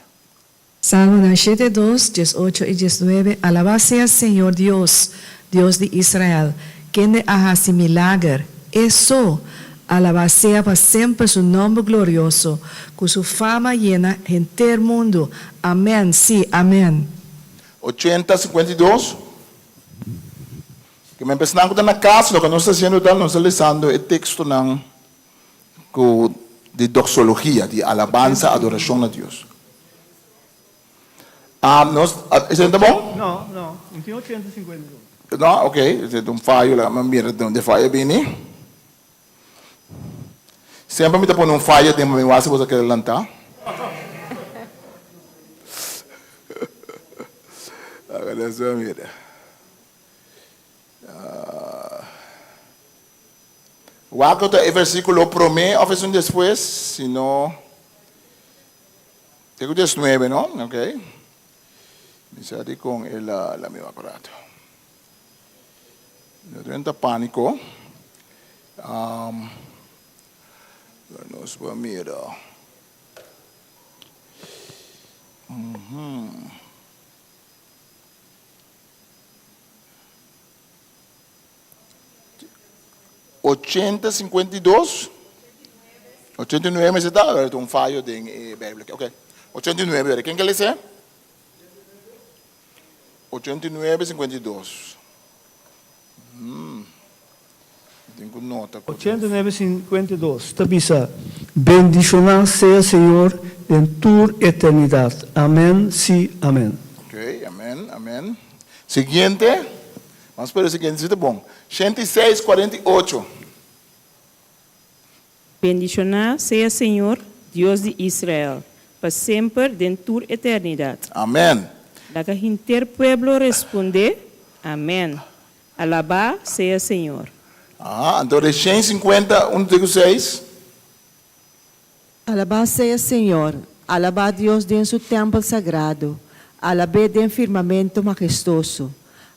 G: Salmonan shete, dos, diesocho i diesnuebe Alabá sea Señor Dios, Dios di Israel, kende a hasi milager, E so! Alabá sea pa semper su nòmber glorioso, ku su fama yena henter mundu. Amèn, sí, amèn.
A: Ochenta, 52. Ke men personan ku ta na kas, loke nos ta hasiendo ta nos ta lesando e tekstonan ku di doxologia, di alabansa, adorashon na Dios. Ah, nos, esei ta bon?
H: No, no, no tin ochenta i sinkuenta i dos.
A: No, ok, esei ta un fayo, laga mi mira donde e fayo a bini. Semper mi ta pone un fayo den pa mi wak si boso a kere lanta. Laga nos mira. Wak ku ta e versíkulo promé òf esun despues, si no, te ku diesnuebe, no? Ok. Mi sa dikon el a la mi wak un rato. No drenta pániko. Nos por mira. Ochenta sinkuenta i dos? Ochenta i nuebe mester ta? Awor un fayo den e Bijbel aki. Ok. Ochenta i nuebe wèr. Ken ke lesa? Ochenta i nuebe sinkuenta i dos. Mi tin ku nota ku.
H: Ochenta i nuebe sinkuenta i dos ta bisa, Bendishoná sea Señor den tur eternidat. Amèn, sí, amèn.
A: Ok, amèn, amèn. Siguiente. Ban spera e siguiente si ta bon. 106, 48.
I: Bendishoná sea Señor, Dios di Israel, pa semper den tur eternidat.
A: Amèn.
I: Laga henter pueblo respondé, Amèn. Alabá sea Señor.
A: Aha, anto de 150, un te ku seis.
J: Alabá sea Señor, alabá Dios den su tèmpel sagrado, alab'é den firmamento mahestoso,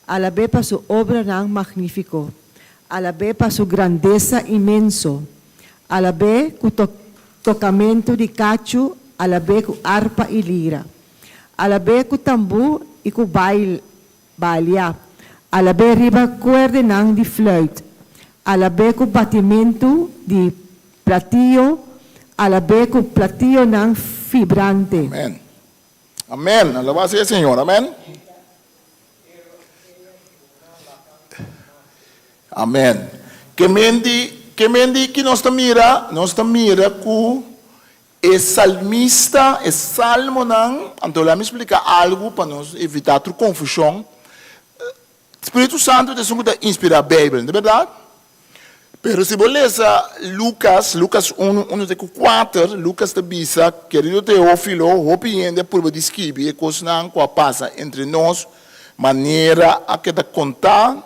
J: alab'é pa su obranan magnífiko, alab'é pa su grandesa inmenso, alab'é ku tokamentu di kachu, alab'é ku arpa i lira, alab'é ku tambú i ku balia, alab'é riba kuerdenan di fluit, alab'é ku batimentu di Platillo, alab'é ku platillonan fibrante.
A: Amen. Amen. Alabá sea Señor. Amen. Amen. Ke men di, ke men di ki nos ta mira? Nos ta mira ku e salmista, e salmonan, anto laat mi splika algu pa nos evitá tur konfushon. Spiritu Santu ta esun ku ta inspirá Beibel, no ta bèrdat? Pero si bo lesa Lukas, Lukas unu, unu te ku kuater, Lukas ta bisa, Kerido Teófilo, hopi hende a purba di skibi e kosnan ku a pasa entre nos, manera a keda kontá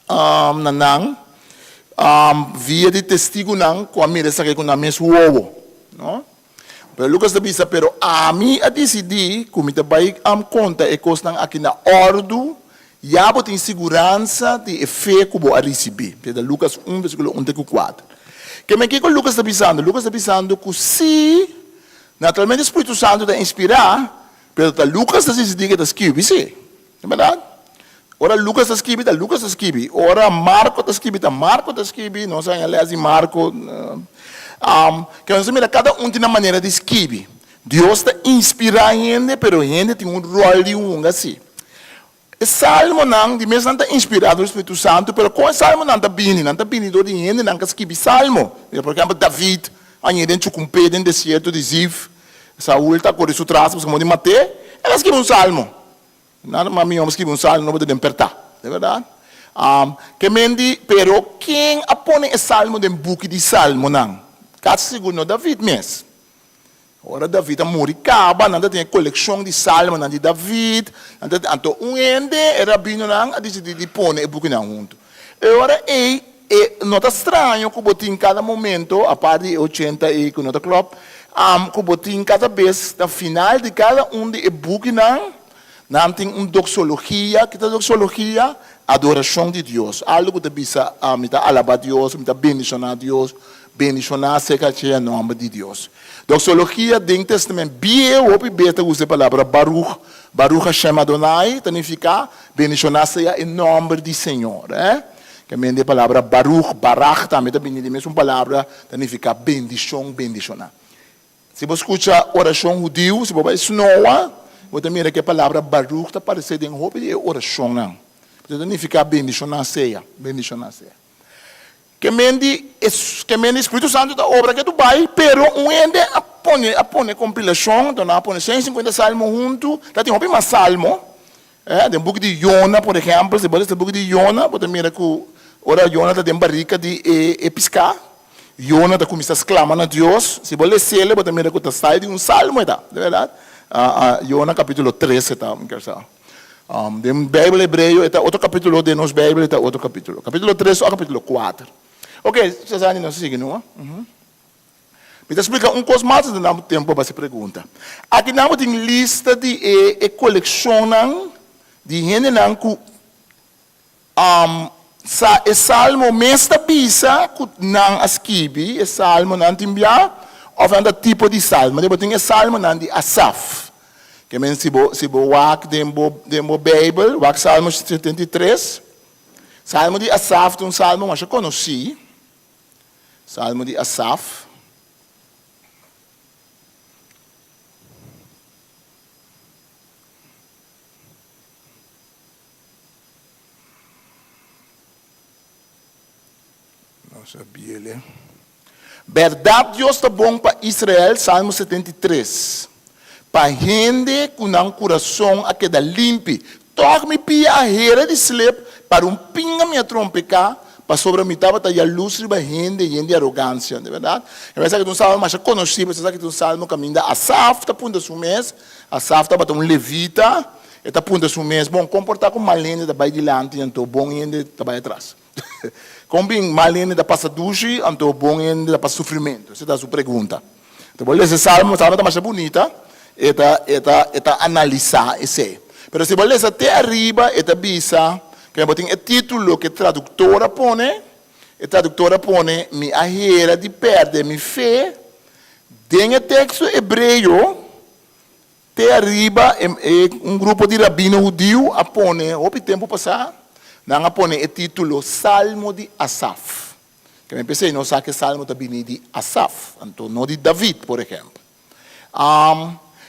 A: na nan via di testigunan ku a mira esaki ku nan mes wowo. No? Pero Lucas ta bisa, Pero ami a disidí ku mi ta bai konta e kosnan aki na òrdu, ya bo tin siguransa di e fe ku bo a risibí. Esei ta Lucas un, versíkulo un te ku kuater. Ke men kiko Lucas ta bisando? Lucas ta bisando ku sí, naturalmente Spiritu Santu ta inspirá, pero ta Lucas ta disidí ke ta skirbi sí. Ta bèrdat? Ora Lucas ta skibi, ta Lucas ta skibi. Ora Marco ta skibi, ta Marco ta skibi. Nos a haña lès di Marco. Ke nos ta mira kada un tin nan manera di skibi. Dios ta inspirá hende, pero hende tin un ròl di hunga sí. E salmonan, di mes nan ta inspirá dor Spiritu Santu, pero kon e salmonan ta bini? Nan ta bini dor di hendenan ku a skibi salmo. Por ehèmpel, David a hañ'é den chukumpé den desierto di Zif. Saul ta kore su tras pasobra moda di mat'é. El a skibi un salmo. Nada mas mihó skibi un salmo no bo ta den pertá, de bèrdat? Ke men di, pero ken a pone e salmo den buki di salmonan? Kasi sigur no David mes. Ora David a muri kaba, nan ta tin e kolekshon di salmonan di David, nan ta anto un hende, e rabinonan, a disidí di pone e bukinan huntu. E ora ei, e no ta straño ku bo tin kada momento, apart di e ochenta ei ku no ta klòp, ku bo tin kada bes na final di kada un di e bukinan, nan tin un doxologia. Ki ta doxologia? Adorashon di Dios. Algu ku ta bisa, mi ta alabá Dios, mi ta bendishoná Dios, bendishoná sea e nòmber di Dios. Doxologia den Testament Bieu hopi bes ta usa e palabra baruch, Baruch Hashem Adonai, ta nifiká bendishoná sea e nòmber di Señor. Ke men di e palabra baruch, barach tambe ta bini di mesun palabra, ta nifiká bendishon, bendishoná. Si bo skucha orashon hudiu, si bo bai snoa, bo ta mira ku e palabra baruch ta paresé den hopi di e orashonnan. Pasobra ta nifiká bendishoná sea, bendishoná sea. Ke men di e ke men di Spiritu Santu ta obra ke tu bai, pero un hende a pone a pone kompilashon, anto nan a pone 150 salmo huntu, ta tin hopi mas salmo, eh, den buki di Yona por ehèmpel, si bo lesa buki di Yona, bo ta mira ku ora Yona ta den barika di e e piská, Yona ta kuminsá sklama na Dios, si bo les'el bo ta mira ku ta sali di un salmo e ta, di bèrdat? Yona kapítulo tres e ta, mi ker sa. Den Bijbel Hebreo e ta otro capítulo, den nos Bijbel e ta otro capítulo. Capítulo tres o capítulo kuater. Ok, Cesani, nos a sigui no. Mi ta splika un kos mas, anto nan tempu pa hasi pregunta. Aki nan bo tin lista di e e kolekshonnan di hendenan ku Sa e salmo mes ta bisa ku nan a skibi e salmonan tin bia òf nan ta tipo di salmo. Bo tin e salmonan di Asaf. Ke men si bo si bo wak den bo den bo Beibel, wak Salmo 73. Salmo di Asaf ta un salmo masha konosí. Salmo di Asaf. Nos a biele. Bèrdat Dios ta bon pa Israel, Salmo 73. Pa hende ku nan kurason a keda limpi. Tòg mi pia a hera di slep, para un pinga mi a trompeká, pasobra mi tabata yalus riba hende yen di arogansia. Di bèrdat? E mester aki ta un salmo masha konosí, pasobra esaki ta un salmo kaminda Asaf ta punta su mes. Asaf tabata un levita. E ta puntra su mes, Bon, kon por ta ku mal hende ta bai dilanti anto bon hende ta bai atras? Kon bin mal hende ta pasa dushi anto bon hende ta pasa sufrimentu? Esei ta su pregunta. Anto bo lesa e salmo, e salmo ta masha bunita, e ta e ta e ta analisá esei. Pero si bo lesa te ariba e ta bisa ke bo tin e título ku e traduktor a pone, e traduktor a pone, Mi a hera di pèrdè mi fe. Den e teksto hebreo Te ariba e un grupo di rabino hudiu a pone hopi tempu pasá, nan a pone e título Salmo di Asaf. Ke men p'esei nos sa ku e salmo ta bini di Asaf, anto no di David, por ehèmpel.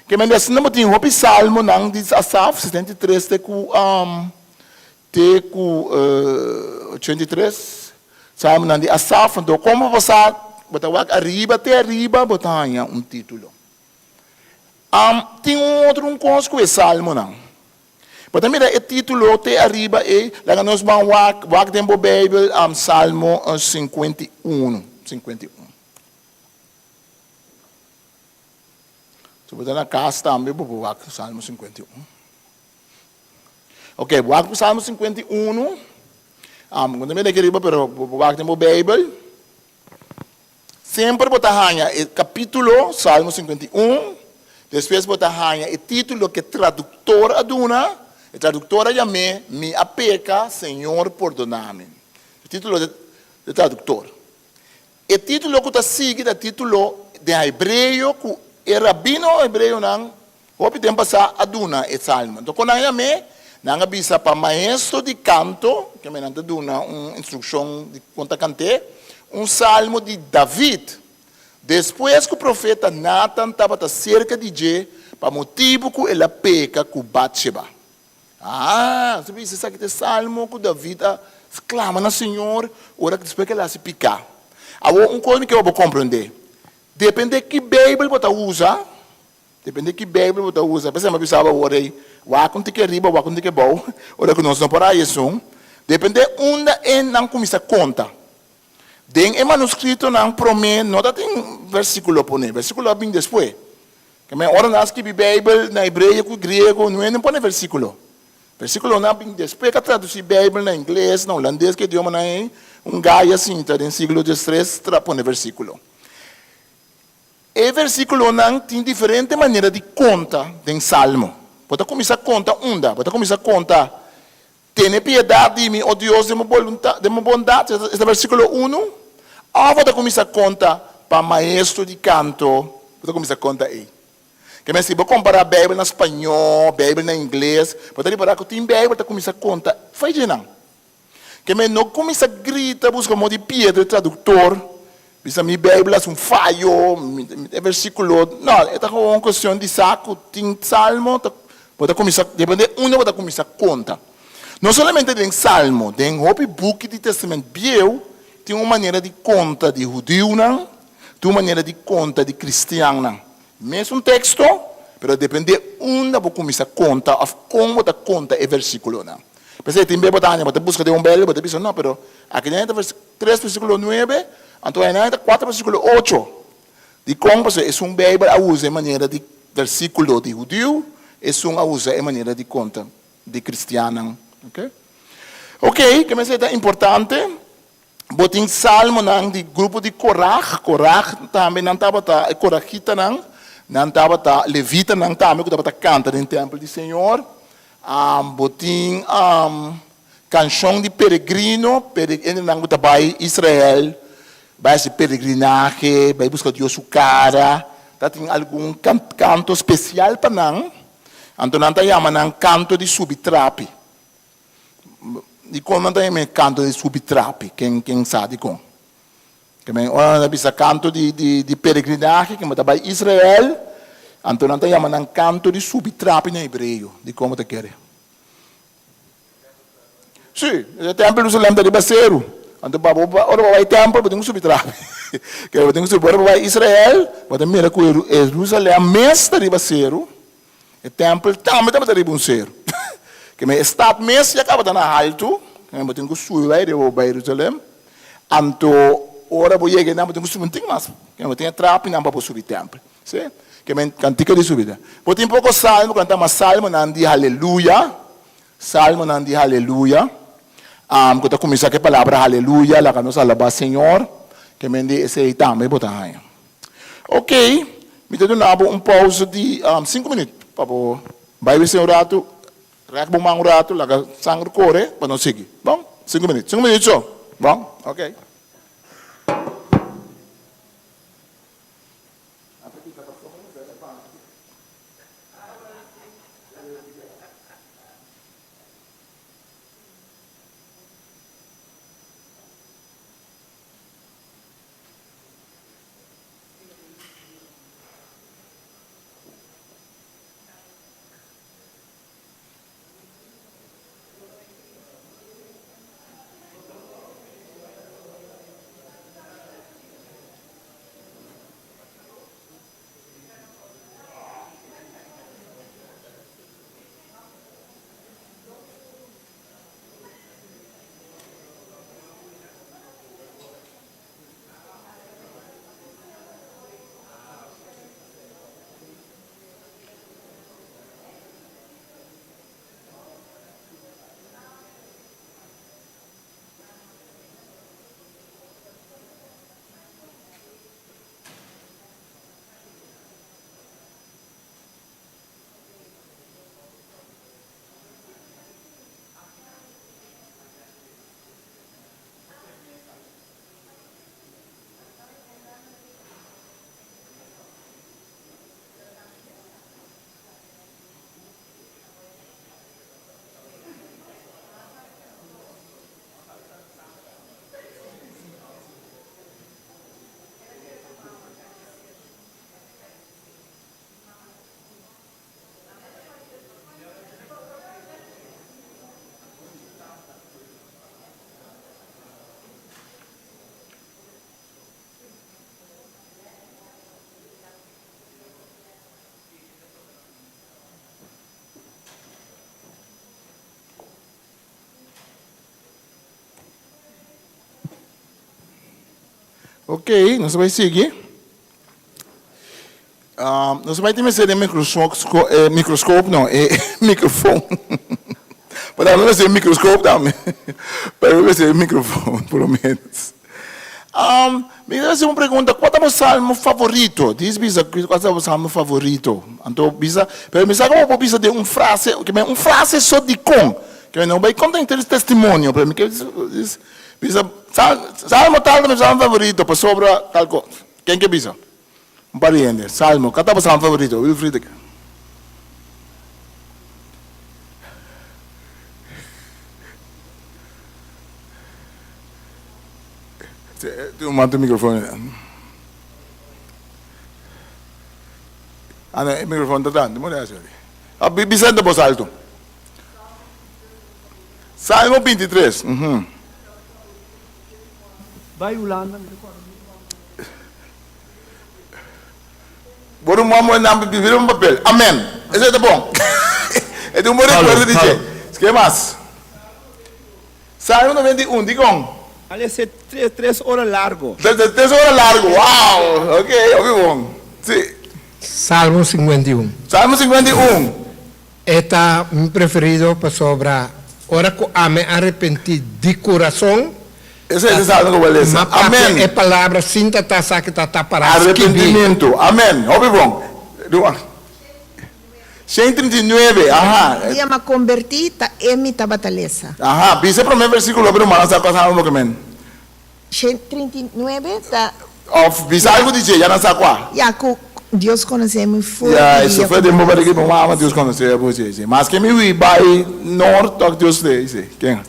A: Ke men di asina bo tin hopi salmonan di Asaf, 73 te ku te ku 83 salmonan di Asaf. Anto komo bo sa bo ta wak ariba te ariba bo ta haña un título. Tin un otro un kos ku e salmonan. Bo ta mira e título te ariba ei, laga nos ban wak, wak den bo Beibel, Salmo 51, 51. Si bo ta na kas tambe bo por wak Salmo 51. Ok, wak Salmo 51. Bo ta mira aki riba pero bo por wak den bo Beibel. Semper bo ta haña e. kapítulo, Salmo 51, despues bo ta haña e título ku e traduktor a duna, e traduktor a yam'é Mi a peka, Señor pordoná mi. E título di e traduktor. E título ku ta sigui ta título den hebreo ku e rabino hebreonan hopi tempu pasá a duna e salmo. Anto kon nan yam'é? Nan a bisa pa maestro di kanto, keme nan ta duna un instrukshon di kon ta kant'é, un salmo di David, despues ku profeta Natan tabata serka di dje pa motibu ku el a peka ku Batsheba. Ah, su bisa esaki ta e salmo ku David a sklama na Señor ora despues ku el a hasi piká. Awor un kos mi ke pa bo komprendé, dependé ki Beibel bo ta usa, dependé ki Beibel bo ta usa, p'esei mi a bisa bo awor ei, wak un tiki ariba, wak un tiki abou, ora ku nos no por haya esun, dependé unda e nan kuminsá konta. Den e manuskritonan promé no ta tin versíkulo poné, versíkulo a bin despues. Kemey ora nan a skibi Beibel na hebreo ku griego no hende pone versíkulo. Versíkulonan a bin despues ku a tradusí Beibel na ingles, na hulandes, ku idiomanan ei, un gai a sinta den siglo diestres tra pone versíkulo. E versíkulonan tin diferente manera di konta den Salmo. Bo ta kuminsá konta unda? Bo ta kuminsá konta Tene piedat di mi, o Dios, den bo boluntat, den bo bondat, e ta versíkulo unu. Òf bo ta kuminsá konta pa maestro di kanto, bo ta kuminsá konta ei. Ke men si bo kompará Beibel na spañó, Beibel na ingles, bo ta ripará ku tin Beibel ta kuminsá konta fei dje nan. Ke men no kuminsá grita buska moda di piedra e traduktor, bisa mi Beibel hasi un fayo, e versíkulo, no, e ta gewoon kuestion di sa ku tin salmo ta Bo ta kuminsá, depende unda bo ta kuminsá konta. No solamente den Salmo, den hopi buki di Testament Bieu tin un manera di konta di hudiunan, tin un manera di konta di kristiannan. Mesun teksto, pero depende unda bo kuminsá konta òf kon bo ta konta e versíkulonan. P'esei tin bes bo ta haña, bo ta buska den un Beibel, bo ta bisa, no, pero aki den e ta tres versíkulo nuebe, anto einan e ta kuater versíkulo ocho. Dikon? Pasobra esun Beibel a usa e manera di versíkulo di hudiu, esun a usa e manera di konta di kristiannan. Oke? Oke, ke mester ta importante, bo tin salmonan di grupo di Korag, Korag tambe nan tabata e koragitanan, nan tabata levitanan tambe ku tabata kanta den tèmpel di Señor. Bo tin Kanshon di peregrino, Hendenan ku ta bai Israel, bai hasi peregrinahe, bai buska Dios su kara, ta tin algun kanto spesial pa nan, anto nan ta yama nan kanto di subi trapi. Dikon nan ta yama e kanto di subi trapi? Ken ken sa dikon? Ke men ora nan ta bisa kanto di di peregrinahe, ke ta bai Israel, anto nan ta yama nan kanto di subi trapi na hebreo. Dikon bo ta kere? Sí, e tèmpel Jerusalèm ta riba seru. Anto pa bo ora bo bai tèmpel bo tin ku subi trapi. Ke bo tin ku subi. Ora bo bai Israel bo ta mira ku Jerusalèm mes ta riba seru, e tèmpel tambe tabata riba un seru. Ke men e stat mes ya kaba ta na haltu, ke men bo tin ku subi bai riba bo bai Jerusalèm. Anto ora bo yega einan bo tin ku subi un tin mas, ke men bo tin e trapinan pa bo subi tèmpel. Sí, ke men kantika di subida. Bo tin poko salmo ku nan ta yama salmonan di haleluya. Salmonan di haleluya, ku ta kuminsá ku e palabra haleluya, laga nos alabá Señor, ke men di esei tambe bo ta haña. Oke, mi ta duna bo un pousa di sinku minüt pa bo bai wc un ratu, rèk bo man un ratu, laga sanger kore pa nos sigui. Bon? Sinku minüt, sinku minüt so. Bon? Oke. Ok, nos ta bai sigui. Nos ta bai tin mester den microscoop no, e microfoon. Pero nos mester microscoop tambe. Pero nos mester microfoon por lo menos. Mi ta hasi un pregunta, kua ta bo salmo favorito? Dis bisa kua ta bo salmo favorito. Anto bisa, pero mi sa ku bo por bisa den un frase, un frase so dikon. Ke no bai konta henter testimonio, pero mi ke bisa salmo tal ta mi salmo favorito pasobra tal kos. Ken ke bisa? Un par di hende. Salmo, kua ta bo salmo favorito? Wilfried. Tin un manta microfoon. Ah, no, e microfoon ta tanto. Mo dea sorry. Ah, bisa enta bos alto. Salmo 23. Mhm.
H: Bai Hulanda, mi ta kòrda mi.
A: Bo ruman moe nan bira un papel. Amen. Esei ta bon. E tin un bon rekuerdo di dje. Ke mas? Salmo 91, dikon?
K: A lese tres ora largo.
A: Tres ora largo, wow! Ok, hopi bon. Si.
L: Salmo 51.
A: Salmo 51.
L: E ta mi preferido pasobra ora ku ami a arepentí di kurason,
A: Esei ta salmo ku bo a lesa.
L: mi a papia
A: Amen.
L: e palabra sin ta ta sa ki ta ta pará skibí.
A: Arepentimentu. Amen. Hopi bon. Ruman. 139, aha.
E: Dia m'a kombertí, ta e mi tabata lesa.
A: Aha, bisa e promé versíkulo pero manda sa kos algu loke men.
E: 139 ta.
A: Òf bisa algu di dje, ya nan sa kua.
E: Ya, ku Dios konosé mi for
A: Ya,
E: di
A: eso
E: dia
A: fue
E: ku
A: den
E: mi
A: bo barriga di
E: nase.
A: bo mama, Dios konosé bo, si, si. Maske mi hui bai nort, tòg Dios te, si. Ken?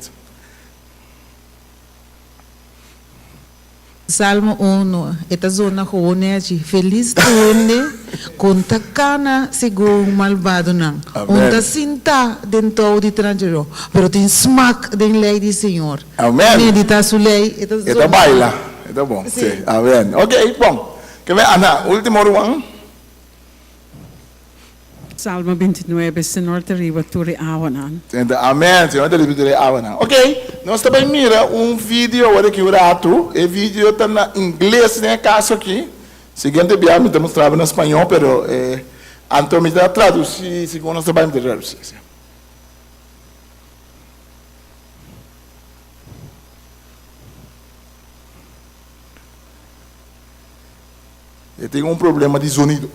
M: Salmo unu, E ta zona gewoon nechi, Felis ta hende ku N ta kana segun malbadonan, un ta sintá den tou di tranchero, pero tin smak den lei di Señor.
A: Amen.
M: Meditá su lei, e ta
A: E ta
M: zona.
A: baila, e ta bon. Sí, amen. Ok, bon. Ke men Ana, ultimo ruman.
B: Salmo 29, Senor ta riba tur e awanan.
A: Amen, Señor ta riba tur e awanan. Ok, nos ta bai mira un video awor aki un ratu. E video ta na ingles den e kaso aki. Siguiente bia mi ta mustra bo na spañó, pero anto mi ta tradusi segun nos ta bai mi ta tradusi. E tin un problema di zonido.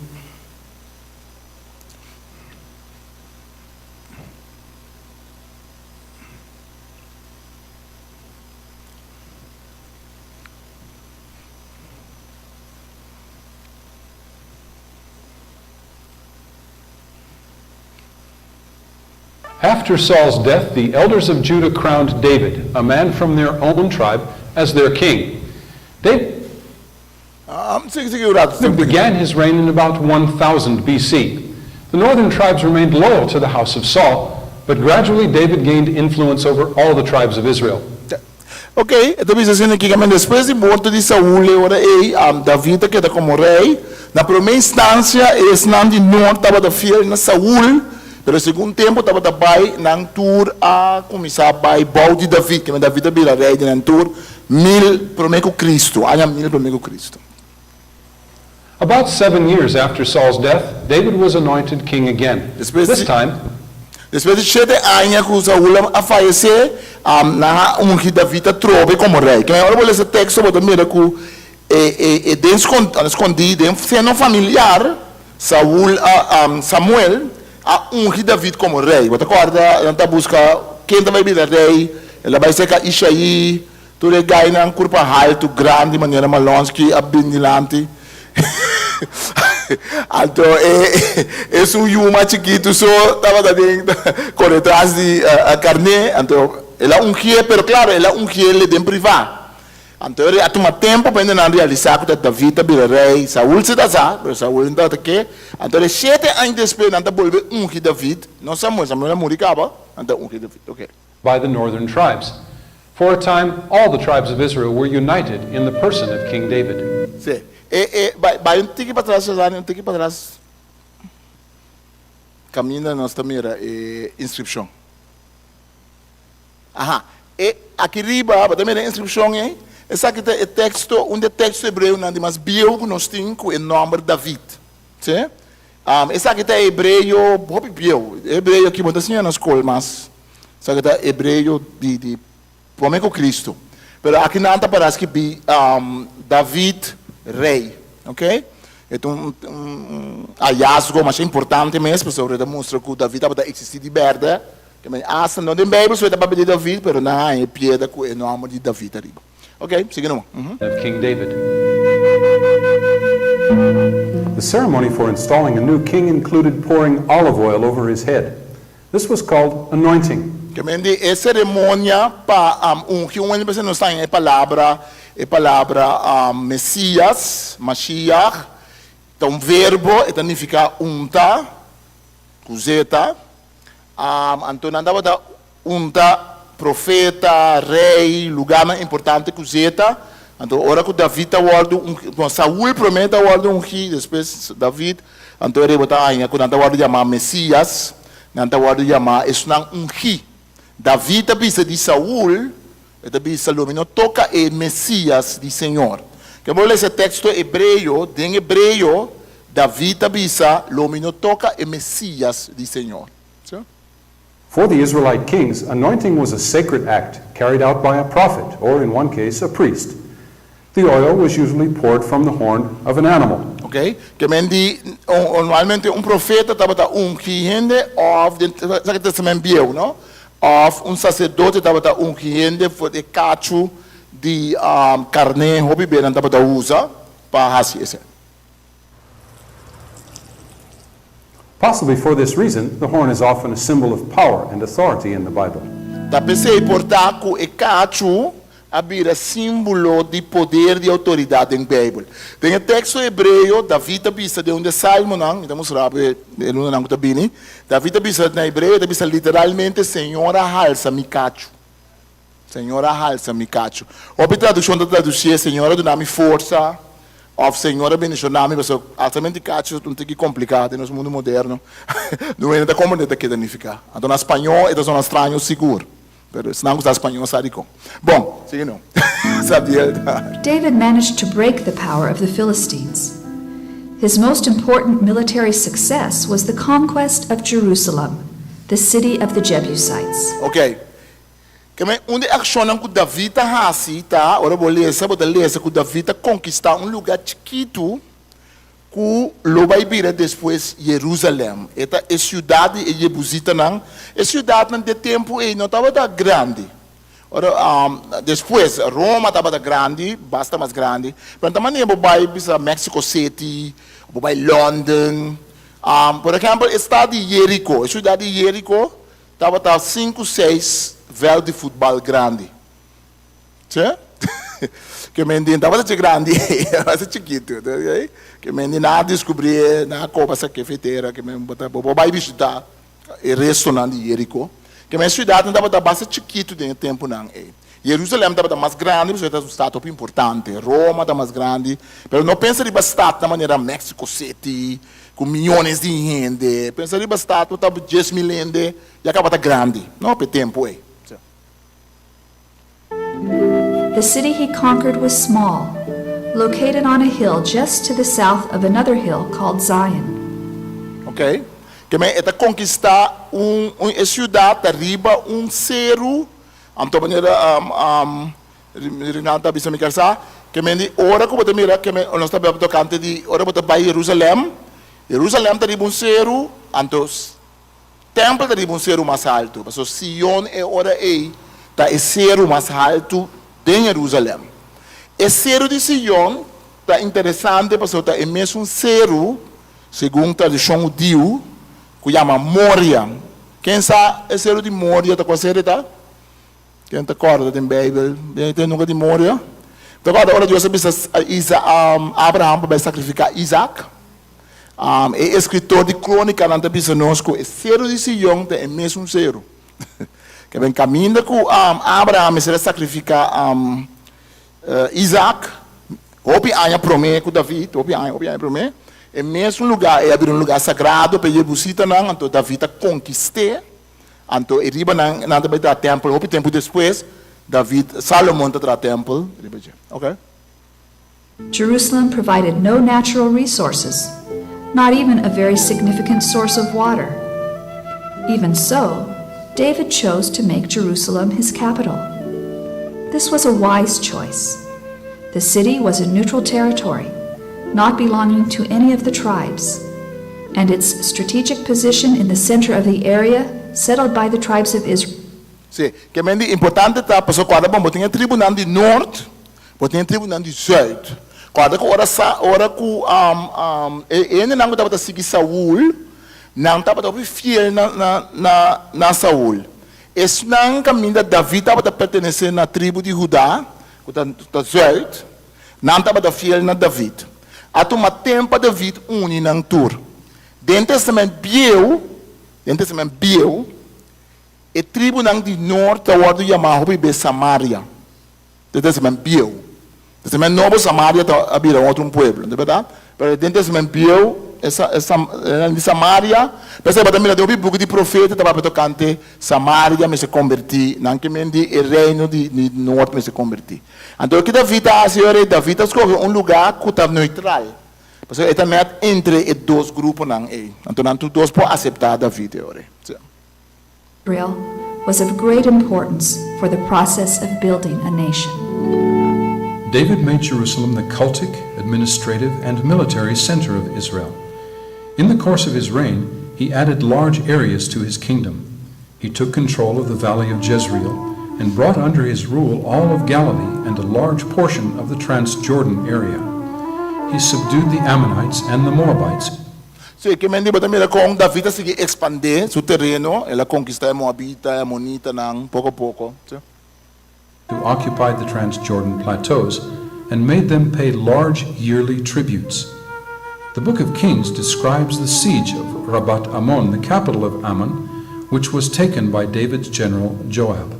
N: After Saul's death, the elders of Judah crowned David, a man from their own tribe, as their king. David began his reign in about 1000 BC. The northern tribes remained loyal to the house of Saul, but gradually David gained influence over all the tribes of Israel.
A: Ok, e ta bisa asina aki, Kamen despues di morto di Saul e ora ei, David a keda komo rei. Na promé instansia esnan di nort tabata fiel na Saul, pero segun tempu tabata bai, nan tur a kuminsá bai bou di David. Kimen David a bira rei di nan tur mil promé ku Kristu, aña mil promé ku Kristu.
N: About seven years after Saul's death, David was anointed king again.
A: Despues
N: This
A: di
N: time,
A: Despues di shete aña ku Saul a fayesé, nan a ungi David atrobe komo rei. Kende ora bo lesa e teksto bo ta mira ku e e e den skondí, den seno familiar, Saul a Samuel a ungi David komo rei. Bo ta kòrda nan ta buska ken ta bai bira rei, el a bai serka Ishaí, Tur e gainan kurpa haltu, grandi manera Malonski a bin dilanti. Anto e esun yu mas chikitu so tabata den kore tras di karné. Anto el a ungié, pero klaro el a ungié le den privá. Anto a tuma tempu pa hendenan realisá ku ta David ta bira rei. Saul si ta sa, pero Saul no tabata ke. Anto e shete aña despues nan ta bolbe ungi David, no Samuel, Samuel a muri kaba, nan ta ungi David. Oke.
N: By the northern tribes. For a time, all the tribes of Israel were united in the person of King David.
A: Sí. E, e, bai, bai un tiki patras, Shazani, un tiki patras. Kaminda nos ta mira e inskripshon. Aha. E, aki riba, bo ta mira e inskripshon ei? Esaki ta e teksto, un di e teksto hebreonan di mas bieu ku nos tin ku e nòmber David. Sí? Esaki ta e hebreo hopi bieu. E hebreo aki bo no ta siña na skol mas. Esaki ta hebreo di di promé ku Kristu. Pero aki nan ta para skibí David rei. Oke? E ta un un hallazgo masha importante mes pasobra e ta mustra ku David tabata eksistí di bèrdè. Asta no den Beibel so e ta papia di David, pero nan haña e piedra ku e nòmber di David ariba. Ok, sigui numa.
N: Of King David. The ceremony for installing a new king included pouring olive oil over his head. This was called anointing.
A: Ke men di e seremonia pa ungi un hende p'esei nos ta haña e palabra e palabra Mesias, Mashiach, ta un verbo, e ta nifiká unta, ku zeta. Anto nan tabata unta profeta, rei, lugánan importante ku zeta. Anto ora ku David ta wòrdu ungí, no, Saul promé ta wòrdu ungí, despues David. Anto e rei bo ta haña ku nan ta wòrdu yamá Mesías, nan ta wòrdu yamá esnan ungí. David ta bisa di Saul, e ta bisa, Lo mi no toka e Mesías di Señor. Ke bo lesa e teksto hebreo, den hebreo David ta bisa, Lo mi no toka e Mesías di Señor. Sí.
N: For the Israelite kings, anointing was a sacred act carried out by a prophet, or in one case, a priest. The oil was usually poured from the horn of an animal.
A: Ok, ke men di, normalmente un profeta tabata ungi hende òf den esaki Testament Bieu, no? Òf un saserdote tabata ungi hende for e kachu di karné hopi be nan tabata usa pa hasi esei.
N: Possibly for this reason, the horn is often a symbol of power and authority in the Bible.
A: Ta p'esei por ta ku e kachu a bira símbolo di poder di outoridat den Beibel. Den e teksto hebreo, David ta bisa den un di e salmonan, mi ta mustra bo e lunanan ku ta bini, David ta bisa na hebreo, e ta bisa literalmente, Señor a halsa mi kachu. Señor a halsa mi kachu. Hopi tradukshon ta tradusié Señor a duna mi forsa òf Señor a bendishoná mi, pasobra alsamento di kachu ta un tiki kompliká den nos mundu moderno. No hende ta komprendé ta ke ta nifiká. Anto na spañó e ta sona straño sigur, pero esnan ku sa spañó sa dikon. Bon, sigui no. Sabdiel ta.
O: David managed to break the power of the Philistines. His most important military success was the conquest of Jerusalem, the city of the Jebusites.
A: Oké, Keme un di e akshonnan ku David a hasi ta, ora bo lesa, bo ta lesa ku David a konkistá un lugá chikitu ku lo bai bira despues Yerusalèm. E ta e siudat di e yebusitanan. E siudatnan di e tempu ei no tabata grandi. Ora, despues Roma tabata grandi, basta mas grandi. Pero ta manera bo bai bisa Mexico City, bo bai London. Por ehèmpel, e stad di Yeriko, e siudat di Yeriko Tabata sinku seis vèlt di futbal grandi. Che? Ke men di tabata che grandi, tabata chikitu. Ke men di nan a diskubri, nan a koba sa kefetera, ke men bo ta bo por bai bishita e restonan di Jeriko. Ke men siudatnan tabata basta chikitu den e tempunan ei. Jerusalem tabata mas grandi pasobra e ta un stat hopi importante. Roma ta mas grandi, pero no pensa riba statnan manera Mexico City, ku miyones di hende. Pensa riba stat ku ta 10,000 hende, ya kaba ta grandi, no, pa e tempu ei.
O: The city he conquered was small, located on a hill just to the south of another hill called Zion.
A: Ok. Ke men e ta konkistá un un e siudat ta riba un seru Anto manera Rinaldo ta bisa mi ker sa, ke men di ora ku bo ta mira ke men nos ta papia tokante di ora bo ta bai Jerusalem, Jerusalem ta riba un seru, anto tèmpel ta riba un seru mas haltu, pasobra Sion e ora ei ta e seru mas haltu den Jerusalem. E seru di Sion ta interesante pasobra ta e mesun seru, segun tradishon hudiu, ku yama Moria. Ken sa e seru di Moria ta kua seru e ta? Ken ta kòrda den Beibel? Den e nunka di Moria? Ta kòrda ora Dios a bisa Abraham pa bai sakrifiká Isaac? E eskritor di Krónikanan ta bisa nos ku e seru di Sion ta e mesun seru. Ke ben kaminda ku Abraham mester a sakrifiká Isaac, hopi aña promé ku David, hopi aña, hopi aña promé, e mesun lugá ei a bira un lugá sagrado pa e yebusitanan, anto David a konkist'é, anto e riba nan, nan ta bai traha tèmpel hopi tempu despues. David, Salomon ta traha tèmpel riba dje. Ok.
O: Jerusalem provided no natural resources, not even a very significant source of water. Even so, David chose to make Jerusalem his capital. This was a wise choice. The city was a neutral territory, not belonging to any of the tribes, and its strategic position in the center of the area settled by the tribes of Israel.
A: Sí, ke men di importante ta pasobra kuarda bon bo tin e tribunan di nort, bo tin e tribunan di zuid. Kuarda ku ora sa ora ku e hendenan ku tabata sigui Saul, nan tabata hopi fiel na na na na Saul. Esnan kaminda David tabata pertenesé na tribu di Huda, ku ta ta zuid, nan tabata fiel na David. A tuma tempu pa David uni nan tur. Den Testament Bieu, den Testament Bieu, E tribunan di nort ta wòrdu yamá hopi bes Samaria. Den Testament Bieu. Testament Nobo Samaria ta a bira un otro un pueblo, no ta bèrdat? Pero den Testament Bieu e e di Samaria, p'esei bo ta mira den hopi buki di profeta ta papia tokante Samaria mester kombertí, nan ke men di e reino di di nort mester kombertí. Anto ke David a hasi ora ei? David a skohe un lugá ku ta neutral, pasobra e ta nèt entre e dos gruponan ei. Anto nan tur dos por aseptá David e ora ei.
O: Israel was of great importance for the process of building a nation.
N: David made Jerusalem the cultic, administrative, and military center of Israel. In the course of his reign, he added large areas to his kingdom. He took control of the valley of Jezreel and brought under his rule all of Galilee and a large portion of the Transjordan area. He subdued the Ammonites and the Moabites.
A: Sí, ke men di bo ta mira kon David a sigui ekspandé su tereno, el a konkistá e moabita, e amonitanan, poko poko. Sí.
N: Who occupied the Transjordan plateaus and made them pay large yearly tributes. The Book of Kings describes the siege of Rabat Ammon, the capital of Ammon, which was taken by David's general Joab.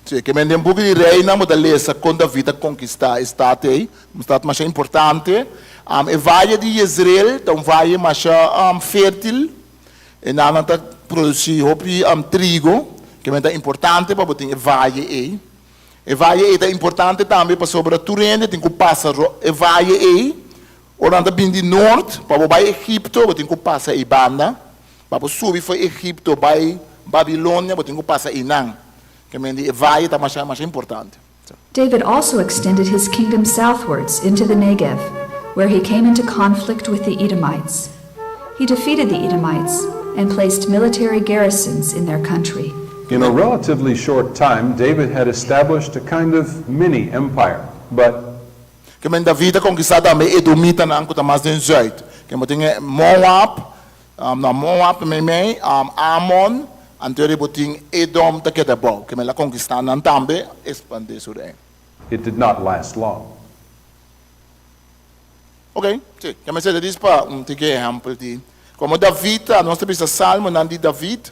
A: Sí, ke men den buki di Reinan bo ta lesa kon David a konkistá e stat ei, un stat masha importante. E vaye di Jezreel ta un vaye masha fértil, e nan ta produsí hopi trigo, ke men ta importante pa bo tin e vaye ei. E vaye ei ta importante tambe pasobra tur hende tin ku pasa e vaye ei, ora nan ta bini di nort pa bo bai Egipto bo tin ku pasa ei banda. Pa bo subi for Egipto bai Babilonia, bo tin ku pasa einan. Ke men di e vaye ta masha masha importante.
O: David also extended his kingdom southwards into the Negev, where he came into conflict with the Edomites. He defeated the Edomites and placed military garrisons in their country.
N: In a relatively short time, David had established a kind of mini empire, but
A: Ke men David a konkistá tambe e edomitanan ku ta mas den zùit. Ke bo tin e Moab, na Moab meimei, Amon, anto bo tin Edom ta keda abou. Ke men el a konkistá nan tambe, ekspandé su reino.
N: It did not last long.
A: Ok, si. Ke men seta dis pa un tiki ehèmpel di komo David ta, nos ta bisa Salmonan di David.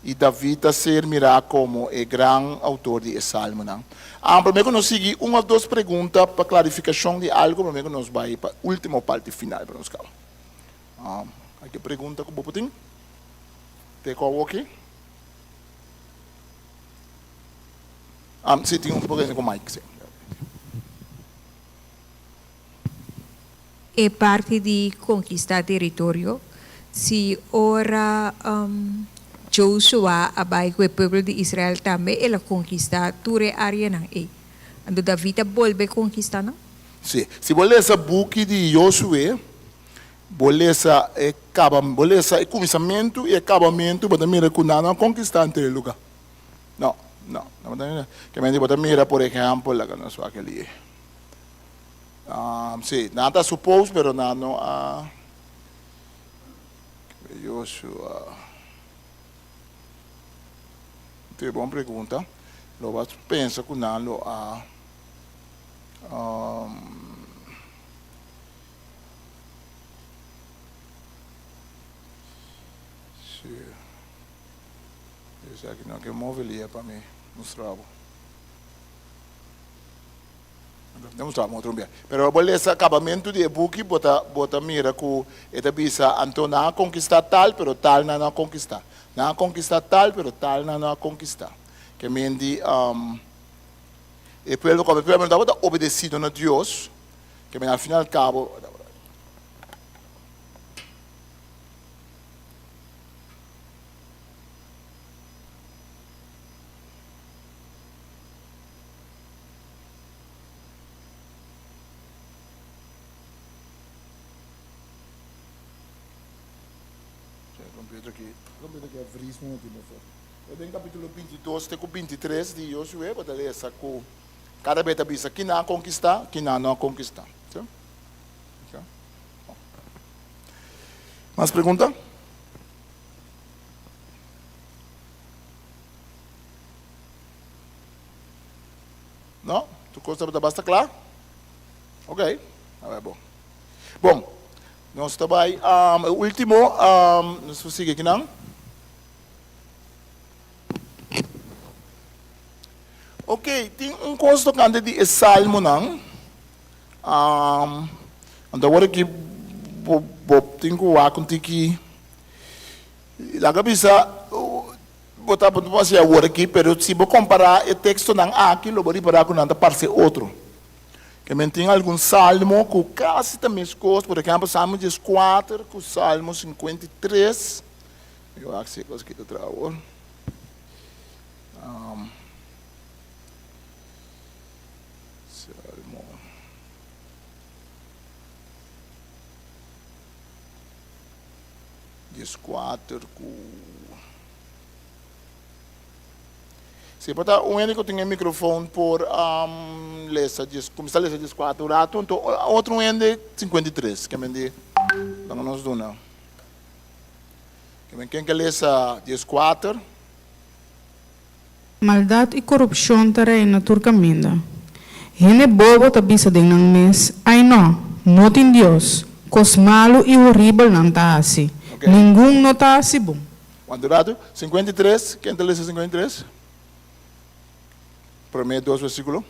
A: I David ta ser mirá komo e gran outor di e Salmonan. A Promé ku nos sigui un òf dos pregunta pa klarifikashon di algu promé ku nos bai pa último parti final pa nos kaba. Algun pregunta ku bo por tin te ku awoki? Si tin un por ku mic si.
P: E parti di konkistá teritorio, si ora Josua a bai ku e pueblo di Israel tambe el a konkistá tur e áreanan ei. Anto David a bolbe konkistá nan?
A: Sí. Si bo lesa buki di Josué, bo lesa e kaba, bo lesa e kuminsamentu i e kabamentu, bo ta mira ku nan no a konkistá henter e lugá. No, no. Bo ta mira, bo ta mira por ehèmpel, laga nos wak e. Sí, nan ta suppose pero nan no a Joshua. Te bon pregunta. Lo bo a pensa ku nan lo a Sí. Esaki no ke move lia pa mi mustra bo. Nos ta otro bia. Pero bo lesa kabamentu di e buki, bo ta, bo ta mira ku e ta bisa, anto nan a konkistá tal, pero tal nan no a konkistá. Nan a konkistá tal, pero tal nan no a konkistá. Ke men di, E pueblo komo e pueblo no tabata obedesido na Dios, ke men al fin al kabo. Computer aki, computer aki a vries un motibo for. Den capítulo 22 te ku 23 di Josué bo ta lesa ku kada bes ta bisa kina a konkistá, kina no a konkistá. Sí? Ok. Mas pregunta? No? Tur kos tabata basta kla? Ok, a bai bon. Bon, nos ta bai e ultimo, nos por sigui akinan. Ok, tin un kos tokante di e salmonan. Anto awor aki bo bo tin ku wak un tiki. Laga bisa bo ta bo ta hasi awor aki, pero si bo kompará e tekstonan aki lo bo ripará ku nan ta parse otro. Ke men tin algun salmo ku kasi ta meskos, por ehèmpel Salmo dieskuater ku Salmo 53. Mi wak si e kos aki ta traha awor. Salmo. 14 ku. Si por ta un hende ku tin e mikrofon por lesa dies, kuminsá lesa 14 un ratu, anto otro un hende 53, ke men di laga nos duna. Ken ke lesa 14?
M: Maldat i korupshon ta reina tur kaminda. Hende bobo ta bisa den nan mes, Ai nò, no tin Dios. Kos malu i horibel nan ta hasi. Ningun no ta hasi bon.
A: Wanta un ratu. 53, ken ta lesa 53? Promé dos versíkulo.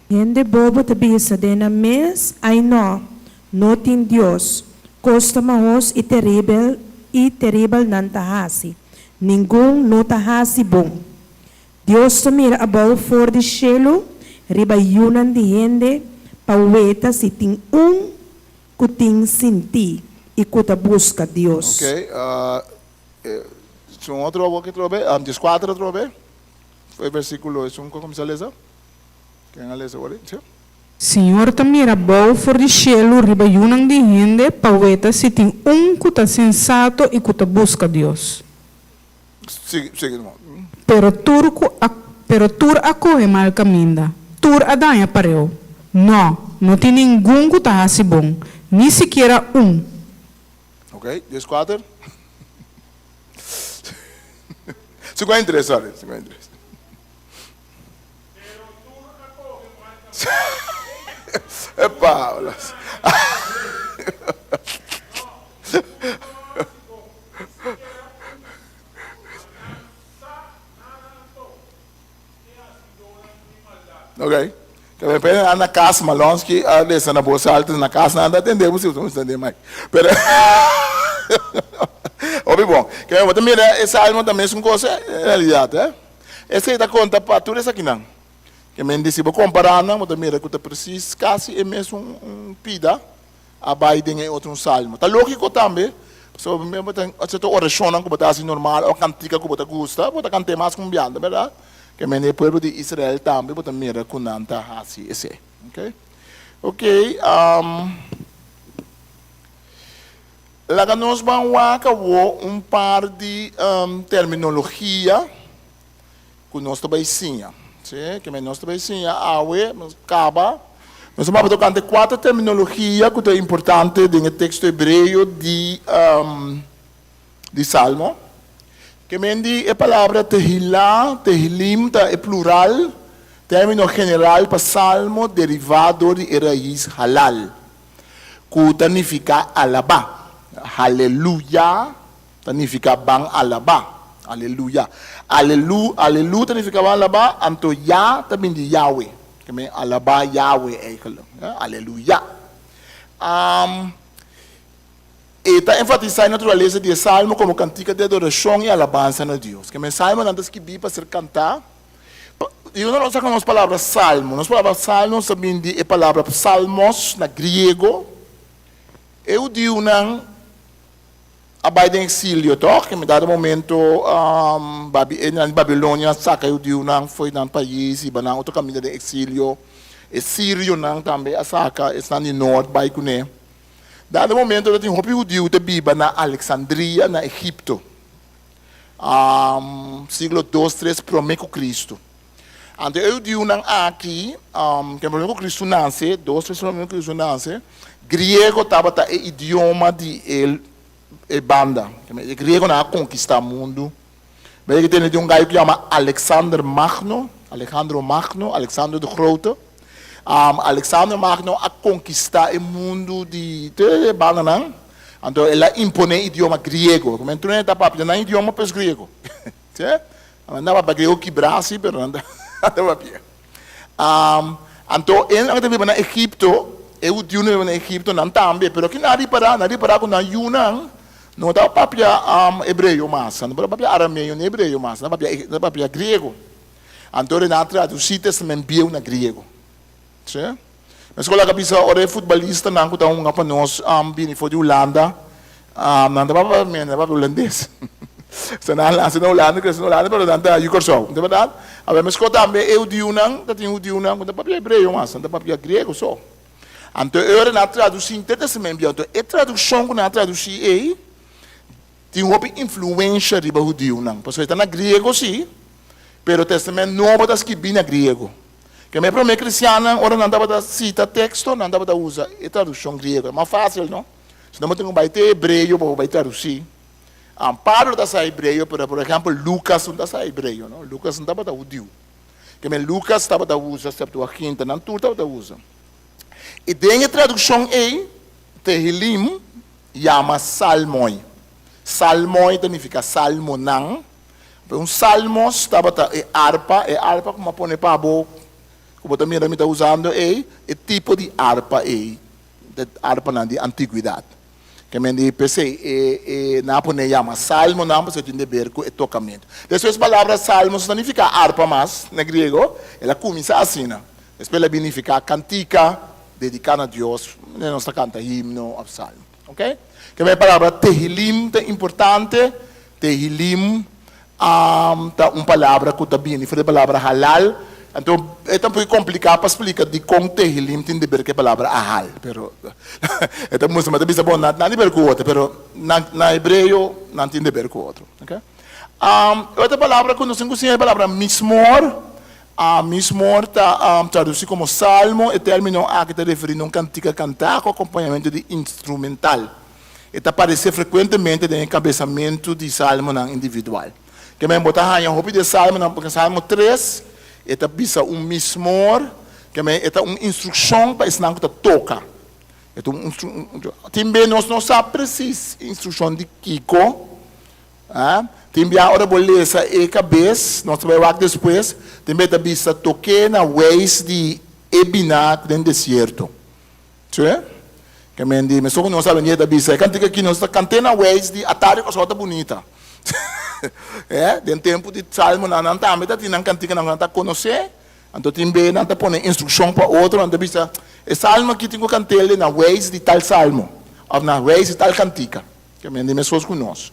Q: Hende bobo ta bisa den nan mes, Ai nò, no tin Dios. Kos ta mahos i teribel i teribel nan ta hasi. Ningun no ta hasi bon. Dios ta mira abou for di shelu riba yunan di hende pa weta si tin un ku tin sintí i ku ta buska Dios.
A: Ok, esun otro awor ke trobe, dieskuater atrobe, e versíkulo esun ku a kuminsá lesa. Ken a lesa wor? Sí.
M: Señor ta mira bou for di shelu riba yunan di hende pa weta si tin un ku ta sensato i ku ta buska Dios.
A: Sigui, sigui ruman.
M: Pero tur ku a pero tur a kohe mal kaminda, tur a daña pareu. Nò, no tin ningun ku ta hasi bon, ni sikiera un.
A: Ok, 14. 53, sorry, 53. Epa, Ok. Te repente na cas Malonsky a lesa na voz alta na cas nan ta atende bo si bo ta atende mai. Pero Hopi bon. Ke bo ta mira e salmo ta mesun cosa en realidad eh. Esei ta konta pa tur esakinan. Ke men di si bo kompará nan bo ta mira ku ta presis kasi e mesun un pida a bai den e otro un salmo. Ta lógiko tambe, pasobra bo bo ta sierto orashonnan ku bo ta hasi normal òf kantika ku bo ta gusta, bo ta kant'é mas kumbiando, bèrdat? Ke men e pueblo di Israel tambe bo ta mira ku nan ta hasi esei. Oke. Oke, laga nos ban wak awor un par di terminologia ku nos ta bai siña. Sí, ke men nos ta bai siña awe, nos kaba. Nos a papia tokante kuater terminologia ku ta importante den e teksto hebreo di di Salmo. Ke men di e palabra tehilá, tehilim ta e plural, término general pa salmo derivá dor di e rais halal, ku ta nifiká alabá. Haleluya ta nifiká ban alabá. Aleluya. Alelu, alelu ta nifiká ban alabá, anto ya ta bin di Yahweh. Ke men alabá Yahweh eigenlijk. Aleluya. E ta enfatisá e naturalesa di e salmo komo kantika di adorashon i alabansa na Dios. Ke men salmonan ta skibí pa ser kantá, pa. Di unda nos saka nos palabra salmo? Nos palabra salmo ta bin di e palabra psalmos na griego. E hudiunan a bai den eksilio tòg? En dado momento nan di Babilonia a saka e hudiunan for di nan pais i bai nan otro kaminda den eksilio. E sirionan tambe a saka esnan di nort bai kuné. Dado momento tatin hopi hudiu ta biba na Aleksandria na Egipto. Siglo dos tres promé ku Kristu. Anto e hudiunan aki, ke promé ku Kristu nase, dos tres promé ku Kristu nase, griego tabata e idioma di e e banda. E griegonan a konkistá mundu. Bo a tende di un gai ku yama Alexander Magno, Alejandro Magno, Alexander de Grote. Alexander Magno a konkistá e mundu di tur e bandanan. Anto el a imponé idioma griego. Ku men tur hende ta papia nan idioma pues griego. Sí? Nan ta papia griego kibrá sí, pero nan ta papia. Anto e nan ta biba na Egipto, e hudiunan biba na Egipto, nan tambe. Pero ki nan a ripará? Nan a ripará ku nan yunan no ta papia hebreo mas, nan no ta papia arameo ni hebreo mas, nan ta papia griego. Anto nan a tradusí Testament Bieu na griego. Sí. Meskos laga bisa ora e futbalistanan ku ta hunga pa nos bini for di Hulanda, nan ta papia nan ta papia hulandes. So nan a nase na Hulanda, krese na Hulanda, pero nan ta yu Kòrsou. Ta bèrdat? Awor meskos tambe e hudiunan, ta tin hudiunan ku ta papia hebreo mas, nan ta papia griego so. Anto e ora nan a tradusí henter Testament Bieu, anto e tradukshon ku nan a tradusí ei tin hopi influensha riba hudiunan, pasobra e ta na griego sí, pero Testament Nobo ta skibí na griego. Ke e promé kristiannan, ora nan tabata sita teksto, nan tabata usa e tradukshon griego. E mas fásil, no? Si no bo tin ku bai te hebreo pa bo bai tradusí. Pablo ta sa hebreo, pero por ehèmpel Lukas no ta sa hebreo, no? Lukas no tabata hudiu. Ke men Lukas tabata usa Septuaginta, nan tur tabata usa. I den e tradukshon ei, Tehilim yama Salmoi. Salmoi ta nifiká salmonan. Un salmos tabata e arpa, e arpa ku mi a pone pa bo, ku bo ta mira mi ta usando ei, e tipo di arpa ei, e arpanan di antiguidat. Ke men di p'esei e e nan a pone yama salmonan pasobra tin deber ku e tokamentu. Despues palabra salmos no ta nifiká arpa mas na griego, el a kuminsá asina. Despues el a bin nifiká kantika dediká na Dios, manera nos ta kanta himno òf salmo. Oke? Ke men e palabra tehilim ta importante. Tehilim ta un palabra ku ta bini for di e palabra halal. Anto e ta un poco kompliká pa splika dikon tehilim tin di ber ku e palabra ahal. Pero e ta mustra, mi ta bisa bo nan tin di ber ku otro, pero na na hebreo nan tin di ber ku otro. Oke. E otro palabra ku nos tin ku siña e palabra mismor. Mismor ta tradusí komo salmo. E término aki ta referí na un kantika kantá ku akompañamentu di instrumental. E ta aparesé frekuentemente den e kabesamentu di salmonan individual. Ke men bo ta haña hopi di e salmonan, porque Salmo tres e ta bisa un mismor, ke men e ta un instrukshon pa esnan ku ta toka. E ta un Tin be nos no sa presis instrukshon di kiko, ah. Tin bia ora bo lesa e kabes, nos ta bai wak despues, tin be ta bisa tok'é na weis di e biná den desierto. Sí. Ke men di, mesun ku nos awendia ta bisa, e kantika aki nos ta kant'é na weis di Atario pasobra ta bunita. Eh, den tempu di Salmonan nan tambe ta tin nan kantikanan ku nan ta konosé, anto tin be nan ta pone instrukshon pa otro, nan ta bisa, e salmo aki tin ku kant'el na weis di tal salmo, òf na weis di tal kantika. Ke men di meskos ku nos.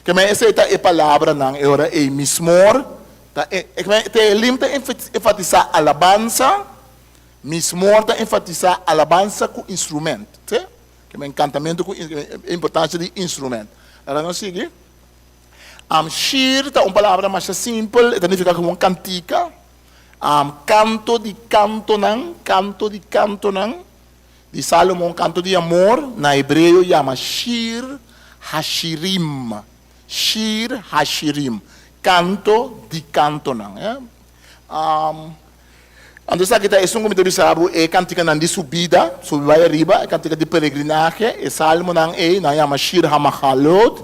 A: Ke men esei ta e palabranan e ora ei, mismor ta e, ke men Tehelim ta enfatisá alabansa, Mismor ta enfatisá alabansa ku instrument. Sí? Ke men kantamentu ku e importansia di instrument. Laga nos sigui. Am shir ta un palabra masha simpel, e ta nifiká komo un kantika. Am kanto di kantonan, kanto di kantonan, di Salomon, kanto di amor, na hebreo yama shir hashirim. Shir hashirim, kanto di kantonan. Am. Anto esaki ta esun ku mi ta bisa bo, e kantikanan di subida, subi bai ariba, e kantika di peregrinahe, e salmonan ei, nan yama Shir HaMahalot,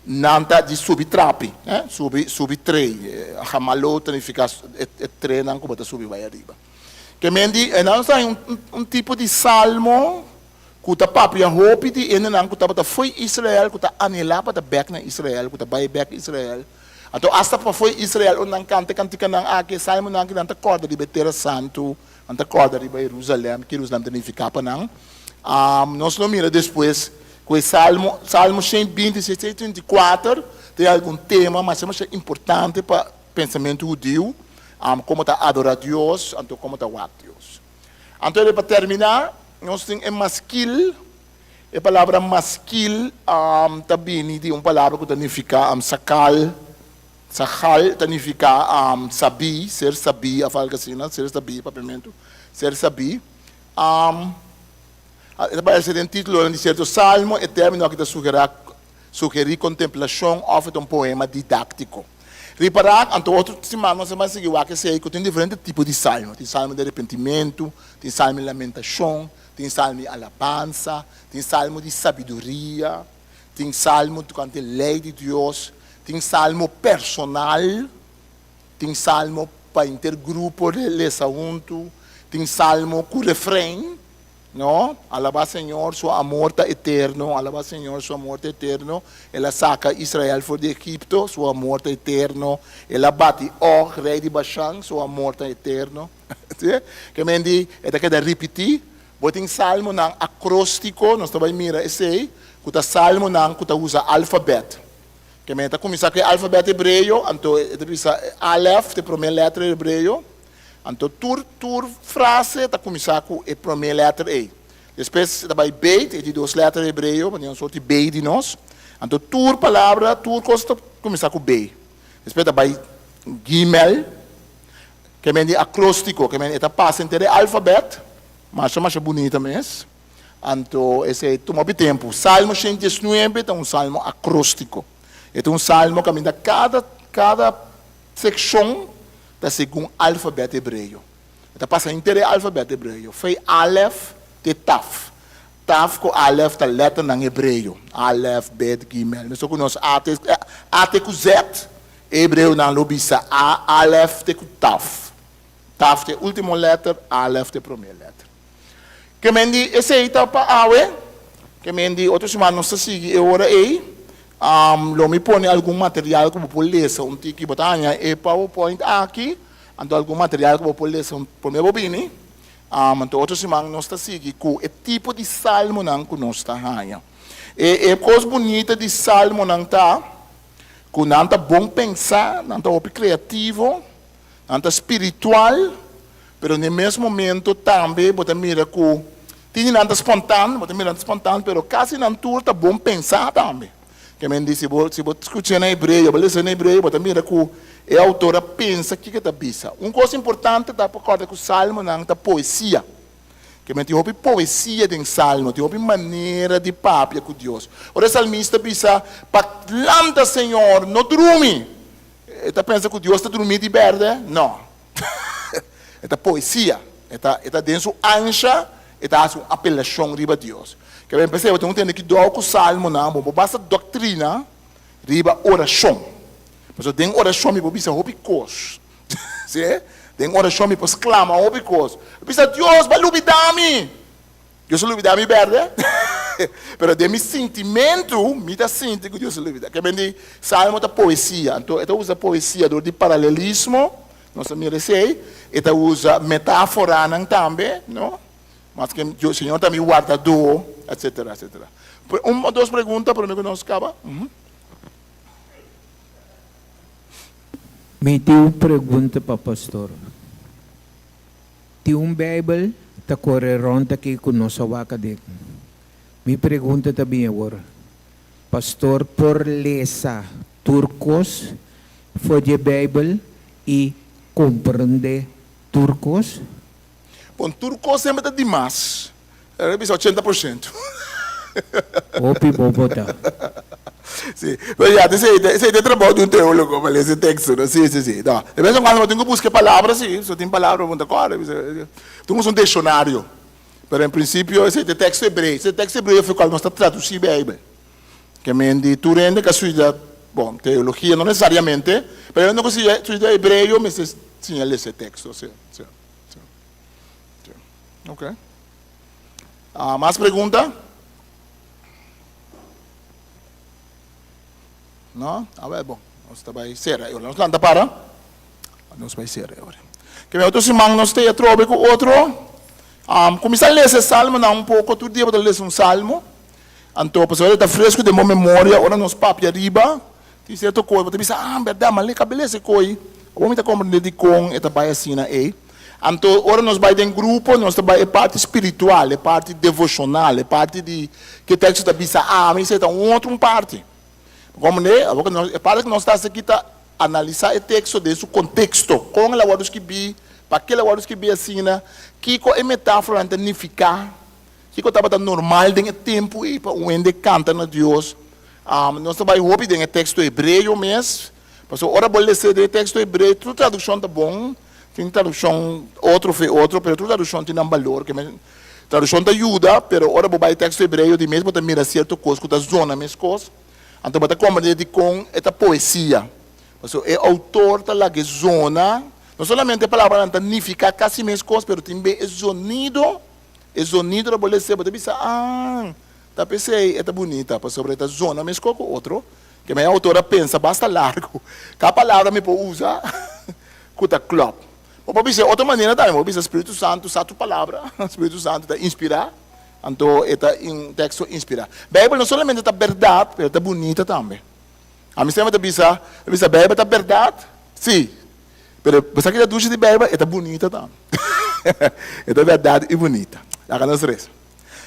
A: nan ta di subi trapi, subi, subi trei, Hamalot ta nifiká e trenan ku bo ta subi bai ariba. Ke men di, e nan sa un un tipo di salmo ku ta papia hopi di hendenan ku tabata fo'i Israel, ku ta anhelá pa ta bèk na Israel, ku ta bai bèk Israel. Anto asta pafó di Israel ora nan kanta e kantikanan aki, e salmonan aki, nan ta kòrda riba e Tera Santu, nan ta kòrda riba Herusalèm, ke Herusalèm ta nifiká pa nan. Nos lo mira despues ku e salmo, Salmo 120, 134, tin algun tema masha masha importante pa pensamentu hudiu, komo ta adorá Dios, anto komo ta wak Dios. Anto pa terminá, nos tin e maskil. E palabra maskil ta bini di un palabra ku ta nifiká sakal. Sakal ta nifiká sabí, ser sabí òf algu asina, ser sabí, papiamentu, ser sabí. E ta parese den títulonan di sierto salmo, e término aki ta sugerá sugerí kontemplashon òf e ta un poema didáktiko. Ripará, anto otro siman nos a bai sigui wak esei ku tin diferente tipo di salmo. Tin salmo di arepentimentu, tin salmo di lamentashon, Tin salmo di alabansa, tin salmo di sabiduria, tin salmo tokante lei di Dios, tin salmo personal, tin salmo pa henter grupo lesa huntu, tin salmo ku refrein, no? Alabá Señor, su amor ta eterno, alabá Señor, su amor ta eterno, El a saka Israel for di Egipto, su amor ta eterno, El a bati Og, rei di Bashan, su amor ta eterno. Ke men di e ta keda ripití. Bo tin salmonan akróstiko, nos ta bai mira esei, ku ta salmonan ku ta usa alfabèt. Ke men e ta kuminsá ku e alfabèt hebreo, anto e ta bisa alef ta e promé lèter hebreo, anto tur tur frase ta kuminsá ku e promé lèter ei. Despues e ta bai beit, e di dos lèter hebreo, manera un sorti bei di nos. Anto tur palabra, tur kos ta kuminsá ku bei. Despues ta bai gimel. Ke men di akróstiko, ke men e ta pasa henter e alfabèt, masha masha bunita mes. Anto esei tuma hopi tempu. Salmo 119 ta un salmo akróstiko. E ta un salmo kaminda kada kada sekshon ta segun alfabèt hebreo. E ta pasa henter e alfabèt hebreo, fei alef te taf. Taf ku alef ta lèternan hebreo, alef, bet, gimel. Mesun ku nos a te a te ku zet, E hebreonan lo bisa A, Alef te ku Taf. Taf ta e último lèter, Alef ta e promé lèter. Ke men di esei ta pa awe. Ke men di otro siman nos ta sigui e ora ei. Lo mi pone algun material ku bo por lesa un tiki. Bo ta haña e powerpoint aki, anto algun material ku bo por lesa un promé bo bini. Anto otro siman nos ta sigui ku e tipo di salmonan ku nos ta haña. E kos bunita di salmonan ta. Ku nan ta bon pensá, nan ta hopi kreativo, nan ta spiritual, pero n'e mes momento tambe bo ta mira ku tin di nan ta spontan, bo ta mira nan ta spontan, pero kasi nan tur ta bon pensá tambe. Ke men di si bo si bo skuch'é na hebreo, bo lesa na hebreo, bo ta mira ku e outor a pensa kiko e ta bisa. Un kos importante ta pa kòrda ku salmonan ta poesia. Ke men tin hopi poesia den Salmo, tin hopi manera di papia ku Dios. Ora e salmista bisa, Pa lanta, Señor, no drumi! E ta pensa ku Dios ta drumí di bèrdè? No. E ta poesia. E ta, e ta den su ansha, e ta hasi un apelashon riba Dios. Ke men p'esei bo tin ku tende kidou ku Salmonan, bo por basa doktrina riba orashon. Pasobra den orashon mi por bisa hopi kos. Sí, den orashon mi por sklama hopi kos. Mi bisa, Dios, bo a lubidá mi! Dios a lubidá mi bèrdè? Pero den mi sintimentu, mi ta sinti ku Dios a lubidá. Ke men di, Salmo ta poesia. Anto e ta usa poesia dor di paralelismo, nos a mira esei. E ta usa metáforanan tambe, no? Maske Dios, Señor ta mi wardadó, etsetera, etsetera. Un o dos pregunta promé ku nos kaba?
R: Mi tin un pregunta pa pastor. Tin un Bijbel ta kore rond aki ku nos a wak aden. Mi pregunta ta bin awor, pastor por lesa tur kos for di e Bijbel i komprende tur kos?
A: Bon, tur kos semper ta dimas. Lo bisa ochenta por shento.
R: Hopi bo bo ta.
A: Si, pero ya, esei ta, esei ta e trabou di un teólogo pa lesa e teksto, no? Si, si, si. No, de bes en kuando bo tin ku buska e palabra, si, so tin palabra bo no ta kòrda, bisa, tin usa un dikshonario. Pero en prinsipio esei ta e teksto hebreo. Esei ta e teksto hebreo for kual nos ta tradusí Beibel. Ke men di tur hende ku a studia, bon, teologia no nesesariamente, pero hende ku a studia hebreo mester siña lesa e teksto, si, si, si, si. Oke. Mas pregunta? No? Awel bon. Nos ta bai sera e ora. Nos lanta para. Nos bai sera e ora. Ke otro siman nos ta e atrobe ku otro. Kuminsá lesa e salmonan un poko. Tur dia bo ta lesa un salmo. Anto pasobra e ta fresku den bo memoria ora nos papia riba tin sierto kos bo ta bisa, ah bèrdat, mi a kaba lesa e koi. Awor mi ta komprendé dikon e ta bai asina ei. Anto ora nos bai den grupo nos ta bai e parti spiritual, e parti devoshonal, e parti di ke teksto ta bisa ami, esei ta un otro un parti. Bo komprendé? Awor ku nos e parti ku nos ta hasi aki ta analisá e teksto den su konteksto, kon el a wòrdu skibí, pa ke el a wòrdu skibí asina, kiko e metáforanan ta nifiká, kiko tabata normal den e tempu ei pa un hende kanta na Dios. Nos ta bai hopi den e teksto hebreo mes, pasobra ora bo lesa den e teksto hebreo tur tradukshon ta bon, tin tradukshon otro fe otro, pero tur tradukshon tin nan balor. Tradukshon ta yuda, pero ora bo bai teksto hebreo di mes bo ta mira sierto kos ku ta zona meskos. Anto bo ta komprendé dikon e ta poesia. Pasobra e outor ta laga e zona, no solamente e palabranan ta nifiká kasi meskos, pero tin be e zonido, e zonido lo bo lese, bo ta bisa, ah, ta p'esei e ta bunita, pasobra e ta zona meskos ku otro. Ke men e outor a pensa basta largu. Kada palabra mi por usa ku ta klòp. Bo por bisa e otro manera tambe, bo por bisa Spiritu Santu sa tur palabra, Spiritu Santu ta inspirá. Anto e ta un teksto inspirá. Beibel no solamente ta bèrdat, pero e ta bunita tambe. Ami semper ta bisa, mi bisa Beibel ta bèrdat, sí, pero bo sa ki ta dushi di Beibel? E ta bunita tambe. E ta bèrdat i bunita. Laga nos resa.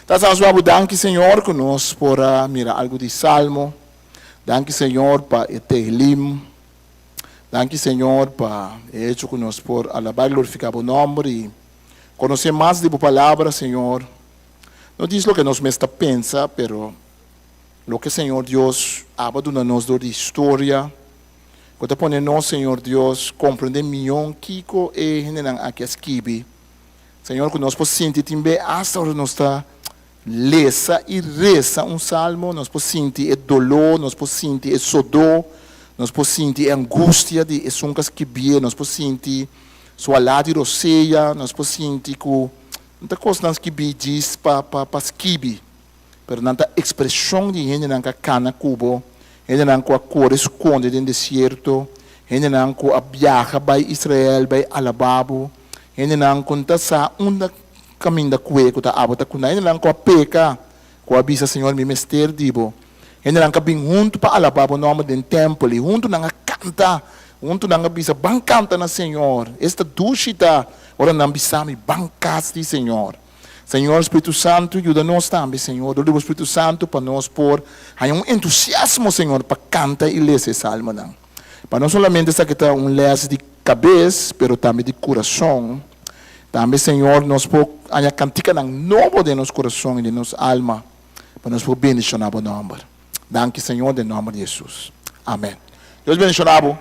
A: Tata nos wou danki Señor ku nos por a mira algu di Salmo. Danki Señor pa e Tehillim. Danki Señor pa e hecho ku nos por alabá i glorifiká bo nòmber i Konosé mas di bo palabra, Señor. No djis loke nos mes ta pensa, pero loke Señor Dios aba duna nos dor di historia, ku ta pone nos, Señor Dios, komprendé mihó kiko e hendenan aki a skibi. Señor, ku nos por sinti tin be asta ora nos ta lesa i resa un salmo, nos por sinti e doló, nos por sinti e sodó, nos por sinti e angustia di esun ku a skibié, nos por sinti su alá di rosea, nos por sinti ku no ta kosnan skibí djis pa pa pa skibi, pero nan ta ekspreshon di hendenan ku a kana ku bo, hendenan ku a kore skonde den desierto, hendenan ku a biaha bai Israel bai alabá bo, hendenan ku no ta sa unda Kaminda kue ku ta abo ta ku nan hendenan ku a peka, ku a bisa, Señor, mi mester di bo. Hendenan ku a bin huntu pa alabá bo nòmber den tèmpel, i huntu nan a kanta, huntu nan a bisa, Ban kanta na Señor. Esta dushi ta ora nan bisa mi, Ban kas di Señor. Señor, Spiritu Santu, yuda nos tambe, Señor, dor di bo Spiritu Santu, pa nos por haña un entusiasmo, Señor, pa kanta i lesa e salmonan. Pa no solamente esaki ta un lès di kabes, pero tambe di kurason. Tambe, Señor, nos por haña kantikanan nobo den nos kurason i den nos alma pa nos por bendishoná bo nòmber. Danki, Señor, den nòmber di Hesus. Amèn. Dios bendishoná bo.